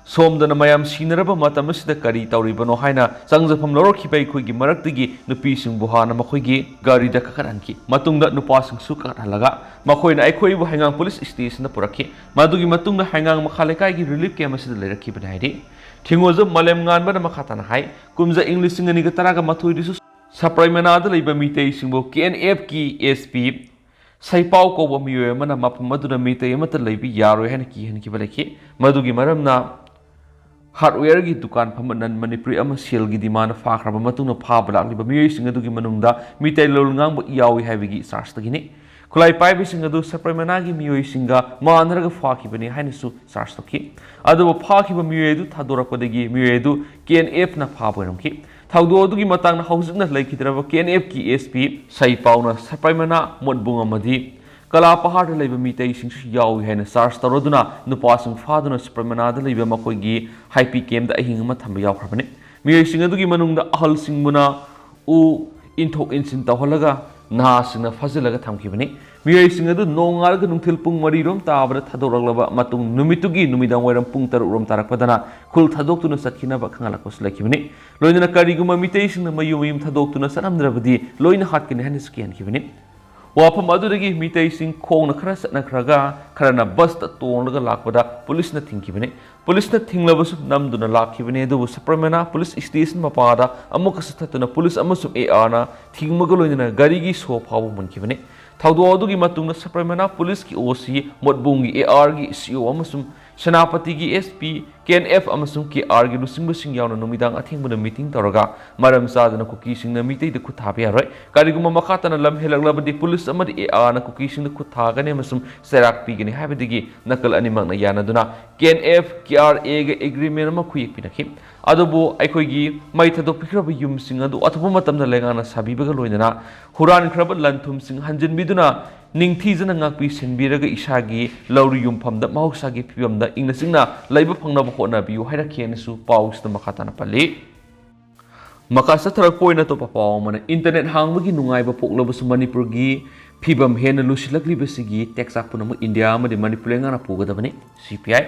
ꯁꯣꯝꯗꯅ ꯃꯌꯥꯝ ꯁꯤꯅꯔꯕ ꯃꯇꯝ ꯑꯁꯤꯗ ꯀꯔꯤ ꯇꯧꯔꯤꯕꯅꯣ ꯍꯥꯏꯅ ꯆꯪꯖꯐꯝ ꯂꯧꯔꯛꯈꯤꯕ ꯑꯩꯈꯣꯏꯒꯤ ꯃꯔꯛꯇꯒꯤ ꯅꯨꯄꯤꯁꯤꯡꯕꯨ ꯍꯥꯟꯅ ꯃꯈꯣꯏꯒꯤ ꯒꯥꯔꯤꯗ ꯀꯥꯈꯠꯍꯟꯈꯤ꯫ ꯃꯇꯨꯡꯗ ꯅꯨꯄꯥꯁꯤꯡꯁꯨ ꯀꯥꯈꯠꯍꯜꯂꯒ ꯃꯈꯣꯏꯅ ꯑꯩꯈꯣꯏꯕꯨ ꯍꯩꯉꯥꯡ ꯄꯨꯂꯤꯁ ꯁ꯭ꯇꯦꯁꯟꯗ ꯄꯨꯔꯛꯈꯤ꯫ ꯃꯗꯨꯒꯤ ꯃꯇꯨꯡꯗ ꯍꯩꯉꯥꯡ ꯃꯈꯥ ꯂꯩꯀꯥꯏꯒꯤ ꯔꯤꯂꯤꯐ ꯀꯦꯝꯞ ꯑꯁꯤꯗ ꯂꯩꯔꯛꯈꯤꯕꯅꯤ ꯍꯥꯏꯔꯤ꯫ ꯊꯤꯡꯉꯣꯖꯝ ꯃꯥꯂꯦꯝꯉꯥꯟꯕꯅ ꯃꯈꯥ ꯇꯥꯅ ꯍꯥꯏ, ꯀꯨꯝꯖꯥ ꯏꯪ ꯂꯤꯁꯤꯡ ꯑꯅꯤꯒ ꯇꯔꯥꯒ ꯃꯥꯊꯣꯏꯗꯁꯨ ꯁꯄ꯭ꯔꯥꯏꯃꯅꯥꯗ ꯂꯩꯕ ꯃꯤꯇꯩꯁꯤꯡꯕꯨ ꯀꯦ ꯑꯦꯟ ꯑꯦꯐꯀꯤ ꯑꯦꯁ ꯄꯤ ꯁꯩꯄꯥꯎ ꯀꯧꯕ ꯃꯤꯑꯣꯏ ꯑꯃꯅ ꯃꯐꯝ ꯑꯗꯨꯗ ꯃꯤꯇꯩ ꯑꯃꯠꯇ ꯂꯩꯕ ꯌꯥꯔꯣꯏ ꯍꯥꯏꯅ ꯀꯤꯍꯟꯈꯤꯕ ꯂꯩꯈꯤ꯫ ꯃꯗꯨꯒꯤ ꯃꯔꯝꯅ ꯍꯥꯔꯗꯋꯦꯌꯔꯒꯤ ꯗꯨꯀꯥꯟ ꯐꯝꯕ ꯅꯟ ꯃꯅꯤꯄꯨꯔꯤ ꯑꯃ ꯁꯦꯜꯒꯤ ꯗꯤꯃꯥꯟꯗ ꯐꯥꯈ꯭ꯔꯕ ꯃꯇꯨꯡꯗ ꯐꯥꯕ ꯂꯥꯛꯂꯤꯕ ꯃꯤꯑꯣꯏꯁꯤꯡ ꯑꯗꯨꯒꯤ ꯃꯅꯨꯡꯗ ꯃꯤꯇꯩ ꯂꯣꯜ ꯉꯥꯡꯕ ꯌꯥꯎꯏ ꯍꯥꯏꯕꯒꯤ ꯆꯥꯔꯖꯇꯒꯤꯅꯤ꯫ ꯈꯨꯠꯂꯥꯏ ꯄꯥꯏꯕꯁꯤꯡ ꯑꯗꯨ ꯁꯄ꯭ꯔꯦꯃꯅꯥꯒꯤ ꯃꯤꯑꯣꯏꯁꯤꯡꯒ ꯃꯥꯟꯅꯔꯒ ꯐꯥꯈꯤꯕꯅꯤ ꯍꯥꯏꯅꯁꯨ ꯆꯥꯔꯖ ꯇꯧꯈꯤ꯫ ꯑꯗꯨꯕꯨ ꯐꯥꯈꯤꯕ ꯃꯤꯑꯣꯏ ꯑꯗꯨ ꯊꯥꯗꯣꯔꯛꯄꯗꯒꯤ ꯃꯤꯑꯣꯏ ꯑꯗꯨ ꯀꯦ ꯑꯦꯟ ꯑꯦꯐꯅ ꯐꯥꯕ ꯑꯣꯏꯔꯝꯈꯤ꯫ ꯊꯧꯗꯣꯛ ꯑꯗꯨꯒꯤ ꯃꯇꯥꯡꯗ ꯍꯧꯖꯤꯛꯅ ꯂꯩꯈꯤꯗ꯭ꯔꯕ ꯀꯦ ꯑꯦꯟ ꯑꯦꯐꯀꯤ ꯑꯦꯁ ꯄꯤ ꯁꯩꯄꯥꯎꯅ ꯁꯄ꯭ꯔꯦꯃꯅꯥ, ꯃꯣꯠꯕꯨꯡ ꯑꯃꯗꯤ ꯀꯂꯥꯄꯍꯥꯔꯗ ꯂꯩꯕ ꯃꯤꯇꯩꯁꯤꯡꯁꯨ ꯌꯥꯎꯏ ꯍꯥꯏꯅ ꯆꯥꯔꯖ ꯇꯧꯔꯗꯨꯅ ꯅꯨꯄꯥꯁꯤꯡ ꯐꯥꯗꯨꯅ ꯁꯄ꯭ꯔꯦꯃꯅꯥꯗ ꯂꯩꯕ ꯃꯈꯣꯏꯒꯤ ꯍꯥꯏꯄꯤ ꯀꯦꯝꯗ ꯑꯍꯤꯡ ꯑꯃ ꯊꯝꯕ ꯌꯥꯎꯈ꯭ꯔꯕꯅꯤ꯫ ꯃꯤꯑꯣꯏꯁꯤꯡ ꯑꯗꯨꯒꯤ ꯃꯅꯨꯡꯗ ꯑꯍꯜꯁꯤꯡꯕꯨꯅ ꯎ ꯏꯟꯊꯣꯛ ꯏꯟꯁꯤꯟ ꯇꯧꯍꯜꯂꯒ ꯅꯍꯥꯁꯤꯡꯅ ꯐꯥꯖꯤꯜꯂꯒ ꯊꯝꯈꯤꯕꯅꯤ꯫ ꯃꯤꯑꯣꯏꯁꯤꯡ ꯑꯗꯨ ꯅꯣꯡꯉꯥꯜꯂꯒ ꯅꯨꯡꯊꯤꯜ ꯄꯨꯡ ꯃꯔꯤꯔꯣꯝ ꯇꯥꯕꯗ ꯊꯥꯗꯣꯔꯛꯂꯕ ꯃꯇꯨꯡ ꯅꯨꯃꯤꯠꯇꯨꯒꯤ ꯅꯨꯃꯤꯗꯥꯡ ꯋꯥꯏꯔꯝ ꯄꯨꯡ ꯇꯔꯨꯛ ꯔꯣꯝ ꯇꯥꯔꯛꯄꯗꯅ ꯈꯨꯜ ꯊꯥꯗꯣꯛꯇꯨꯅ ꯆꯠꯈꯤꯅꯕ ꯈꯪꯍꯜꯂꯛꯄꯁꯨ ꯂꯩꯈꯤꯕꯅꯤ꯫ ꯂꯣꯏꯅꯅ ꯀꯔꯤꯒꯨꯝꯕ ꯃꯤꯇꯩꯁꯤꯡꯅ ꯃꯌꯨꯝ ꯃꯌꯨꯝ ꯊꯥꯗꯣꯛꯇꯨꯅ ꯆꯠꯂꯝꯗ꯭ꯔꯕꯗꯤ ꯂꯣꯏꯅ ꯍꯥꯠꯀꯅꯤ ꯍꯥꯏꯅꯁꯨ ꯀꯤꯍꯟꯈꯤꯕꯅꯤ꯫ ꯋꯥꯐꯝ ꯑꯗꯨꯗꯒꯤ ꯃꯤꯇꯩꯁꯤꯡ ꯈꯣꯡꯅ ꯈꯔ ꯆꯠꯅꯈ꯭ꯔꯒ ꯈꯔꯅ ꯕꯁꯇ ꯇꯣꯡꯂꯒ ꯂꯥꯛꯄꯗ ꯄꯨꯂꯤꯁꯅ ꯊꯤꯡꯈꯤꯕꯅꯤ꯫ ꯄꯨꯂꯤꯁꯅ ꯊꯤꯡꯂꯕꯁꯨ ꯅꯝꯗꯨꯅ ꯂꯥꯛꯈꯤꯕꯅꯤ, ꯑꯗꯨꯕꯨ ꯁꯄ꯭ꯔꯃꯦꯅꯥ ꯄꯨꯂꯤꯁ ꯁ꯭ꯇꯦꯁꯟ ꯃꯄꯥꯗ ꯑꯃꯨꯛꯀꯁꯨ ꯊꯠꯇꯨꯅ ꯄꯨꯂꯤꯁ ꯑꯃꯁꯨꯡ ꯑꯦ ꯑꯥꯔꯅ ꯊꯤꯡꯕꯒ ꯂꯣꯏꯅꯅ ꯒꯥꯔꯤꯒꯤ ꯁꯣ ꯐꯥꯎꯕ ꯃꯨꯟꯈꯤꯕꯅꯤ꯫ ꯊꯧꯗꯣꯛ ꯑꯗꯨꯒꯤ ꯃꯇꯨꯡꯗ ꯁꯄ꯭ꯔꯃꯦꯅꯥ ꯄꯨꯂꯤꯁꯀꯤ ꯑꯣ ꯁꯤ, ꯃꯣꯠꯕꯨꯡꯒꯤ ꯑꯦ ꯑꯥꯔꯒꯤ ꯁꯤ ꯑꯣ ꯑꯃꯁꯨꯡ ꯁꯦꯅꯥꯄꯇꯤꯒꯤ ꯑꯦꯁ ꯄꯤ, ꯀꯦ ꯑꯦꯟ ꯑꯦꯐ ꯑꯃꯁꯨꯡ ꯀꯦ ꯑꯥꯔꯒꯤ ꯂꯨꯆꯤꯡꯕꯁꯤꯡ ꯌꯥꯎꯅ ꯅꯨꯃꯤꯗꯥꯡ ꯑꯊꯦꯡꯕꯗ ꯃꯤꯇꯤꯡ ꯇꯧꯔꯒ ꯃꯔꯝ ꯆꯥꯗꯅ ꯀꯨꯀꯤꯁꯤꯡꯅ ꯃꯤꯇꯩꯗ ꯈꯨꯠ ꯊꯥꯕ ꯌꯥꯔꯣꯏ꯫ ꯀꯔꯤꯒꯨꯝꯕ ꯃꯈꯥ ꯇꯥꯅ ꯂꯝ ꯍꯦꯜꯂꯛꯂꯕꯗꯤ ꯄꯨꯂꯤꯁ ꯑꯃꯗꯤ ꯑꯦ ꯑꯥꯔꯅ ꯀꯨꯀꯤꯁꯤꯡꯗ ꯈꯨꯠ ꯊꯥꯒꯅꯤ ꯑꯃꯁꯨꯡ ꯆꯩꯔꯥꯛ ꯄꯤꯒꯅꯤ ꯍꯥꯏꯕꯗꯒꯤ ꯅꯥꯀꯜ ꯑꯅꯤꯃꯛꯅ ꯌꯥꯅꯗꯨꯅ K N F, K R ꯑꯦꯒ ꯑꯦꯒ꯭ꯔꯤꯃꯦꯟ ꯑꯃ ꯈꯨꯌꯦꯛ ꯄꯤꯅꯈꯤ꯫ ꯑꯗꯨꯕꯨ ꯑꯩꯈꯣꯏꯒꯤ ꯃꯩ ꯊꯥꯗꯣꯛꯄꯤꯈ꯭ꯔꯕ ꯌꯨꯝꯁꯤꯡ ꯑꯗꯨ ꯑꯊꯨꯕ ꯃꯇꯝꯗ ꯂꯩꯉꯥꯛꯅ ꯁꯥꯕꯤꯕꯒ ꯂꯣꯏꯅꯅ ꯍꯨꯔꯥꯟꯈ꯭ꯔꯕ ꯂꯟ ꯊꯨꯝꯁꯤꯡ ꯍꯟꯖꯤꯟꯕꯤꯗꯨꯅ ꯅꯤꯡꯊꯤꯖꯅ ꯉꯥꯛꯄꯤ ꯁꯦꯟꯕꯤꯔꯒ ꯏꯁꯥꯒꯤ ꯂꯧꯔꯤ ꯌꯨꯝꯐꯝꯗ ꯃꯍꯧꯁꯥꯒꯤ ꯐꯤꯕꯝꯗ ꯏꯪꯅ ꯆꯤꯛꯅ ꯂꯩꯕ ꯐꯪꯅꯕ ꯍꯣꯠꯅꯕꯤꯌꯨ ꯍꯥꯏꯔꯛꯈꯤ ꯍꯥꯏꯅꯁꯨ ꯄꯥꯎꯁꯤꯗ ꯃꯈꯥ ꯇꯥꯅ ꯄꯜꯂꯤ꯫ ꯃꯈꯥ ꯆꯠꯊꯔꯛꯄ ꯑꯣꯏꯅ ꯑꯇꯣꯞꯄ ꯄꯥꯎ ꯑꯃꯅ, ꯏꯟꯇꯔꯅꯦꯠ ꯍꯥꯡꯕꯒꯤ ꯅꯨꯡꯉꯥꯏꯕ ꯄꯣꯛꯂꯕꯁꯨ ꯃꯅꯤꯄꯨꯔꯒꯤ ꯐꯤꯕꯝ ꯍꯦꯟꯅ ꯂꯨꯁꯤꯜꯂꯛꯂꯤꯕꯁꯤꯒꯤ ꯇꯦꯛꯆꯥꯛ ꯄꯨꯝꯅꯃꯛ ꯏꯟꯗꯤꯌꯥ ꯑꯃꯗꯤ ꯃꯅꯤꯄꯨꯔ ꯂꯩꯉꯥꯛꯅ ꯄꯨꯒꯗꯕꯅꯤ, ꯁꯤ ꯄꯤ ꯑꯥꯏ꯫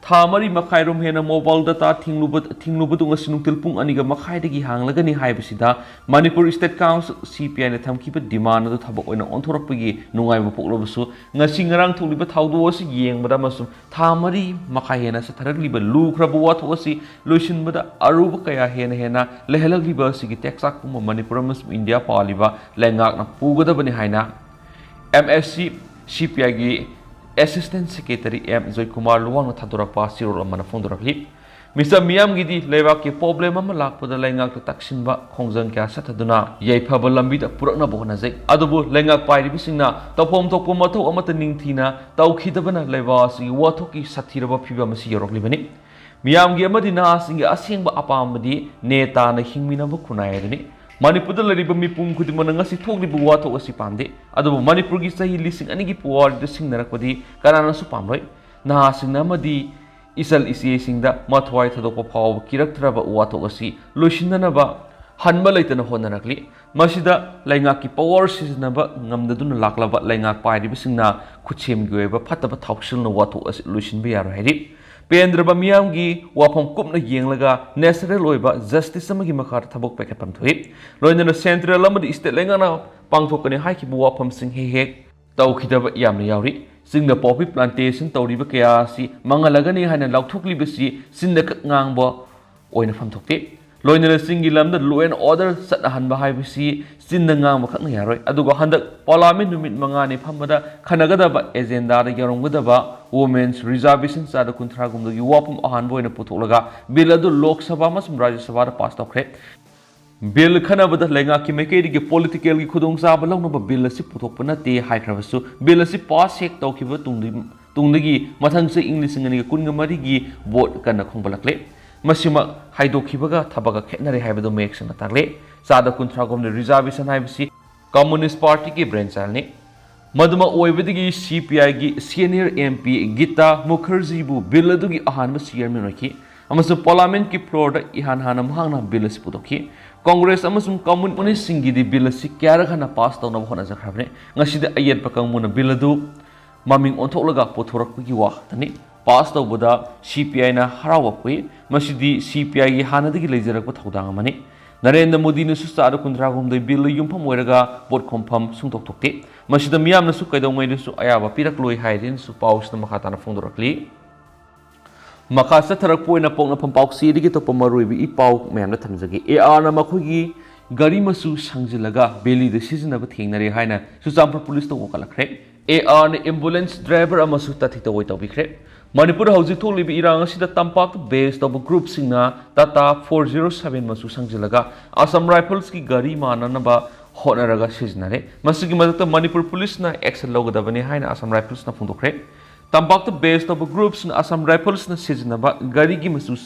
ꯊꯥ ꯃꯔꯤ ꯃꯈꯥꯏꯔꯣꯝ ꯍꯦꯟꯅ ꯃꯣꯕꯥꯏꯜ ꯗꯇꯥ ꯊꯤꯡꯂꯨꯕ, ꯊꯤꯡꯂꯨꯕꯗꯨ ꯉꯁꯤ ꯅꯨꯡꯊꯤꯜ ꯄꯨꯡ ꯑꯅꯤꯒ ꯃꯈꯥꯏꯗꯒꯤ ꯍꯥꯡꯂꯒꯅꯤ ꯍꯥꯏꯕꯁꯤꯗ ꯃꯅꯤꯄꯨꯔ ꯁ꯭ꯇꯦꯠ ꯀꯥꯎꯟꯁꯤꯜ, ꯁꯤ ꯄꯤ ꯑꯥꯏꯅ ꯊꯝꯈꯤꯕ ꯗꯤꯃꯥꯟ ꯑꯗꯨ ꯊꯕꯛ ꯑꯣꯏꯅ ꯑꯣꯟꯊꯣꯔꯛꯄꯒꯤ ꯅꯨꯡꯉꯥꯏꯕ ꯄꯣꯛꯂꯕꯁꯨ ꯉꯁꯤ ꯉꯔꯥꯡ ꯊꯣꯛꯂꯤꯕ ꯊꯧꯗꯣꯛ ꯑꯁꯤ ꯌꯦꯡꯕꯗ ꯑꯃꯁꯨꯡ ꯊꯥ ꯃꯔꯤ ꯃꯈꯥꯏ ꯍꯦꯟꯅ ꯆꯠꯊꯔꯛꯂꯤꯕ ꯂꯨꯈ꯭ꯔꯕ ꯋꯥꯊꯣꯛ ꯑꯁꯤ ꯂꯣꯏꯁꯤꯟꯕꯗ ꯑꯔꯨꯕ ꯀꯌꯥ ꯍꯦꯟꯅ ꯍꯦꯟꯅ ꯂꯩꯍꯜꯂꯛꯂꯤꯕ ꯑꯁꯤꯒꯤ ꯇꯦꯛꯆꯥꯛ ꯄꯨꯝꯕ ꯃꯅꯤꯄꯨꯔ ꯑꯃꯁꯨꯡ ꯏꯟꯗꯤꯌꯥ ꯄꯥꯜꯂꯤꯕ ꯂꯩꯉꯥꯛꯅ ꯄꯨꯒꯗꯕꯅꯤ ꯍꯥꯏꯅ ꯑꯦꯝ ꯑꯦꯁ ꯁꯤ, ꯁꯤ ꯄꯤ ꯑꯥꯏꯒꯤ ꯑꯦꯁꯤꯁꯇꯦꯟ ꯁꯦꯀ꯭ꯔꯦꯇꯔꯤ ꯑꯦꯝ ꯖꯣꯏꯀꯨꯃꯥꯔ ꯂꯨꯋꯥꯡꯅ ꯊꯥꯗꯣꯔꯛꯄ ꯆꯦꯔꯣꯜ ꯑꯃꯅ ꯐꯣꯡꯗꯣꯔꯛꯂꯤ꯫ ꯃꯤꯆꯝ ꯃꯤꯌꯥꯝꯒꯤꯗꯤ ꯂꯩꯕꯥꯛꯀꯤ problem ꯑꯃ ꯂꯥꯛꯄꯗ ꯂꯩꯉꯥꯛꯇ ꯇꯛꯁꯤꯟꯕ ꯈꯣꯡꯖꯪ ꯀꯌꯥ ꯆꯠꯊꯗꯨꯅ ꯌꯥꯏꯐꯕ ꯂꯝꯕꯤꯗ ꯄꯨꯔꯛꯅꯕ ꯍꯣꯠꯅꯖꯩ꯫ ꯑꯗꯨꯕꯨ ꯂꯩꯉꯥꯛ ꯄꯥꯏꯔꯤꯕꯁꯤꯡꯅ ꯇꯧꯐꯝ ꯊꯣꯛꯄ ꯃꯊꯧ ꯑꯃꯠꯇ ꯅꯤꯡꯊꯤꯅ ꯇꯧꯈꯤꯗꯕꯅ ꯂꯩꯕꯥꯛ ꯑꯁꯤꯒꯤ ꯋꯥꯊꯣꯛꯀꯤ ꯁꯥꯊꯤꯔꯕ ꯐꯤꯕꯝ ꯑꯁꯤ ꯌꯧꯔꯛꯂꯤꯕꯅꯤ꯫ ꯃꯤꯌꯥꯝꯒꯤ ꯑꯃꯗꯤ ꯅꯍꯥꯁꯤꯡꯒꯤ ꯑꯁꯦꯡꯕ ꯑꯄꯥꯝꯕꯗꯤ ꯅꯦꯇꯥꯅ ꯍꯤꯡꯃꯤꯟꯅꯕ ꯈꯨꯟꯅꯥꯏ ꯑꯗꯨꯅꯤ꯫ ꯃꯅꯤꯄꯨꯔꯗ ꯂꯩꯔꯤꯕ ꯃꯤꯄꯨꯝ ꯈꯨꯗꯤꯡꯃꯛꯅ ꯉꯁꯤ ꯊꯣꯛꯂꯤꯕ ꯋꯥꯊꯣꯛ ꯑꯁꯤ ꯄꯥꯝꯗꯦ꯫ ꯑꯗꯨꯕꯨ ꯃꯅꯤꯄꯨꯔꯒꯤ ꯆꯍꯤ ꯂꯤꯁꯤꯡ ꯑꯅꯤꯒꯤ ꯄꯨꯋꯥꯔꯤꯗ ꯁꯤꯡꯅꯔꯛꯄꯗꯤ ꯀꯅꯥꯅꯁꯨ ꯄꯥꯝꯂꯣꯏ꯫ ꯅꯍꯥꯁꯤꯡꯅ ꯑꯃꯗꯤ ꯏꯆꯜ ꯏꯆꯦꯁꯤꯡꯗ ꯃꯊ꯭ꯋꯥꯏ ꯊꯥꯗꯣꯛꯄ ꯐꯥꯎꯕ ꯀꯤꯔꯛꯇ꯭ꯔꯕ ꯋꯥꯊꯣꯛ ꯑꯁꯤ ꯂꯣꯏꯁꯤꯟꯅꯅꯕ ꯍꯟꯕ ꯂꯩꯇꯅ ꯍꯣꯠꯅꯔꯛꯂꯤ꯫ ꯃꯁꯤꯗ ꯂꯩꯉꯥꯛꯀꯤ power ꯁꯤꯖꯤꯟꯅꯕ ꯉꯝꯗꯗꯨꯅ ꯂꯥꯛꯂꯕ ꯂꯩꯉꯥꯛ ꯄꯥꯏꯔꯤꯕꯁꯤꯡꯅ ꯈꯨꯠꯁꯦꯝꯒꯤ ꯑꯣꯏꯕ ꯐꯠꯇꯕ ꯊꯥꯎꯁꯤꯜꯅ ꯋꯥꯊꯣꯛ ꯑꯁꯤ ꯂꯣꯏꯁꯤꯟꯕ ꯌꯥꯔꯣꯏ ꯍꯥꯏꯔꯤ꯫ ꯄꯦꯟꯗ꯭ꯔꯕ ꯃꯤꯌꯥꯝꯒꯤ ꯋꯥꯐꯝ ꯀꯨꯞꯅ ꯌꯦꯡꯂꯒ natural ꯑꯣꯏꯕ justice ꯑꯃꯒꯤ ꯃꯈꯥꯗ ꯊꯕꯛ ꯄꯥꯏꯈꯠꯐꯝ ꯊꯣꯛꯏ꯫ ꯂꯣꯏꯅꯅ central ꯑꯃꯗꯤ state ꯂꯩꯉꯥꯛꯅ ꯄꯥꯡꯊꯣꯛꯀꯅꯤ ꯍꯥꯏꯈꯤꯕ ꯋꯥꯐꯝꯁꯤꯡ ꯍꯦꯛ ꯍꯦꯛ ꯇꯧꯈꯤꯗꯕ ꯌꯥꯝꯅ ꯌꯥꯎꯔꯤ꯫ ꯆꯤꯡꯗ poppy plantation ꯇꯧꯔꯤꯕ ꯀꯌꯥ ꯑꯁꯤ ꯃꯥꯡꯍꯜꯂꯒꯅꯤ ꯍꯥꯏꯅ ꯂꯥꯎꯊꯣꯛꯂꯤꯕꯁꯤ ꯆꯤꯟꯗ ꯈꯛ ꯉꯥꯡꯕ ꯑꯣꯏꯅ ꯐꯝꯊꯣꯛꯇꯦ꯫ ꯂꯣꯏꯅꯅ ꯆꯤꯡꯒꯤ ꯂꯝꯗ law and order ꯆꯠꯅꯍꯟꯕ ꯍꯥꯏꯕꯁꯤ ꯆꯤꯟꯗ ꯉꯥꯡꯕ ꯈꯛꯅ ꯌꯥꯔꯣꯏ꯫ ꯑꯗꯨꯒ ꯍꯟꯗꯛ parliament ꯅꯨꯃꯤꯠ ꯃꯉꯥꯅꯤ ꯐꯝꯕꯗ ꯈꯟꯅꯒꯗꯕ agendaꯗ ꯌꯥꯎꯔꯝꯒꯗꯕ women's reservation ꯆꯥꯗ ꯀꯨꯟꯊ꯭ꯔꯥꯒꯨꯝꯕꯒꯤ ꯋꯥꯐꯝ ꯑꯍꯥꯟꯕ ꯑꯣꯏꯅ ꯄꯨꯊꯣꯛꯂꯒ bill ꯑꯗꯨ ꯂꯣꯛ ꯁꯚꯥ ꯑꯃꯁꯨꯡ ꯔꯥꯖ꯭ꯌ ꯁꯚꯥꯗ pass ꯇꯧꯈ꯭ꯔꯦ꯫ Bill ꯈꯟꯅꯕꯗ ꯂꯩꯉꯥꯛꯀꯤ ꯃꯥꯏꯀꯩꯗꯒꯤ politicalꯒꯤ ꯈꯨꯗꯣꯡꯆꯥꯕ ꯂꯧꯅꯕ bill ꯑꯁꯤ ꯄꯨꯊꯣꯛꯄ ꯅꯠꯇꯦ ꯍꯥꯏꯈ꯭ꯔꯕꯁꯨ, bill ꯑꯁꯤ pass ꯍꯦꯛ ꯇꯧꯈꯤꯕ ꯇꯨꯡꯗꯤ-, ꯇꯨꯡꯗꯒꯤ ꯃꯊꯪ ꯆꯍꯤ ꯏꯪ ꯂꯤꯁꯤꯡ ꯑꯅꯤꯒ ꯀꯨꯟꯒ ꯃꯔꯤꯒꯤ vote ꯀꯟꯅ ꯈꯣꯡꯕꯂꯛꯂꯦ꯫ ꯃꯁꯤꯃꯛ ꯍꯥꯏꯗꯣꯛꯈꯤꯕꯒ ꯊꯕꯛꯀ ꯈꯦꯠꯅꯔꯦ ꯍꯥꯏꯕꯗꯨ ꯃꯌꯦꯛ ꯁꯦꯡꯅ ꯇꯥꯛꯂꯦ꯫ ꯆꯥꯗ ꯀꯨꯟꯊ꯭ꯔꯥꯒꯨꯝꯅ reservation ꯍꯥꯏꯕꯁꯤ Communist Partyꯒꯤ brainchildꯅꯤ꯫ ꯃꯗꯨꯃꯛ ꯑꯣꯏꯕꯗꯒꯤ CPIꯒꯤ senior MP ꯒꯤꯇꯥ ꯃꯨꯈꯔꯖꯤꯕꯨ bill ꯑꯗꯨꯒꯤ ꯑꯍꯥꯟꯕ chairman ꯑꯣꯏꯈꯤ ꯑꯃꯁꯨꯡ parliamentꯀꯤ floorꯗ ꯏꯍꯥꯟ ꯍꯥꯟꯅ ꯃꯍꯥꯛꯅ bill ꯑꯁꯤ ꯄꯨꯊꯣꯛꯈꯤ꯫ Congress ꯑꯃꯁꯨꯡ communistꯁꯤꯡꯒꯤꯗꯤ bill ꯑꯁꯤ ꯀꯌꯥꯔꯛ ꯍꯟꯅ pass ꯇꯧꯅꯕ ꯍꯣꯠꯅꯖꯈ꯭ꯔꯕꯅꯤ꯫ ꯉꯁꯤꯗꯤ ꯑꯌꯦꯠꯄ ꯀꯥꯡꯕꯨꯅ bill ꯑꯗꯨ ꯃꯃꯤꯡ ꯑꯣꯟꯊꯣꯛꯂꯒ ꯄꯨꯊꯣꯔꯛꯄꯒꯤ ꯋꯥ ꯈꯛꯇꯅꯤ꯫ Pass ꯇꯧꯕꯗ CPIꯅ ꯍꯔꯥꯎꯕ ꯄꯣꯛꯏ꯫ ꯃꯁꯤꯗꯤ CPIꯒꯤ ꯍꯥꯟꯅꯗꯒꯤ ꯂꯩꯖꯔꯛꯄ ꯊꯧꯗꯥꯡ ꯑꯃꯅꯤ꯫ ꯅꯔꯦꯟꯗ꯭ꯔ ꯃꯣꯗꯤꯅꯁꯨ ꯆꯥꯗ ꯀꯨꯟꯊ꯭ꯔꯥ ꯍꯨꯝꯗꯣꯏ billꯗ ꯌꯨꯝꯐꯝ ꯑꯣꯏꯔꯒ vote ꯈꯣꯝꯐꯝ ꯁꯨꯡꯊꯣꯛ ꯊꯣꯛꯇꯦ꯫ ꯃꯁꯤꯗ ꯃꯤꯌꯥꯝꯅꯁꯨ ꯀꯩꯗꯧꯉꯩꯗꯁꯨ ꯑꯌꯥꯕ ꯄꯤꯔꯛꯂꯣꯏ ꯍꯥꯏꯔꯦꯅꯁꯨ ꯄꯥꯎꯁꯤꯗ ꯃꯈꯥ ꯇꯥꯅ ꯐꯣꯡꯗꯣꯔꯛꯂꯤ꯫ ꯃꯈꯥ ꯆꯠꯊꯔꯛꯄ ꯑꯣꯏꯅ ꯄꯣꯛꯅꯐꯝ ꯄꯥꯎꯆꯦꯗꯒꯤ ꯑꯇꯣꯞꯄ ꯃꯔꯨꯑꯣꯏꯕ ꯏ ꯄꯥꯎ ꯃꯌꯥꯝꯗ ꯊꯝꯖꯒꯦ꯫ ARꯅ ꯃꯈꯣꯏꯒꯤ ꯒꯥꯔꯤ ꯃꯆꯨ ꯁꯪꯖꯤꯜꯂꯒ valleyꯗ ꯁꯤꯖꯤꯟꯅꯕ ꯊꯦꯡꯅꯔꯦ ꯍꯥꯏꯅ ꯆꯨꯔꯆꯥꯟꯄꯨꯔ policeꯇ ꯋꯥꯀꯠꯂꯛꯈ꯭ꯔꯦ꯫ ꯑꯦ ꯑꯥꯔꯅ ambulance driver ꯑꯃꯁꯨ ꯇꯥꯊꯤ ꯇꯧꯑꯣꯏ ꯇꯧꯕꯤꯈ꯭ꯔꯦ꯫ ꯃꯅꯤꯄꯨꯔꯗ ꯍꯧꯖꯤꯛ ꯊꯣꯛꯂꯤꯕ ꯏꯔꯥꯡ ꯑꯁꯤꯗ ꯇꯝꯄꯥꯛꯇ base ꯇꯧꯕ groupꯁꯤꯡꯅ Tata four zero seven ꯃꯆꯨ ꯁꯪꯖꯤꯜꯂꯒ Assam Riflesꯀꯤ ꯒꯥꯔꯤ ꯃꯥꯟꯅꯅꯕ ꯍꯣꯠꯅꯔꯒ ꯁꯤꯖꯤꯟꯅꯔꯦ꯫ ꯃꯁꯤꯒꯤ ꯃꯊꯛꯇ ꯃꯅꯤꯄꯨꯔ ꯄꯨꯂꯤꯁꯅ action ꯂꯧꯒꯗꯕꯅꯤ ꯍꯥꯏꯅ Assam Riflesꯅ ꯐꯣꯡꯗꯣꯛꯈ꯭ꯔꯦ꯫ ꯇꯝꯄꯥꯛꯇ base ꯇꯧꯕ groupꯁꯤꯡꯅ Assam Riflesꯅ ꯁꯤꯖꯤꯟꯅꯕ ꯒꯥꯔꯤꯒꯤ ꯃꯆꯨ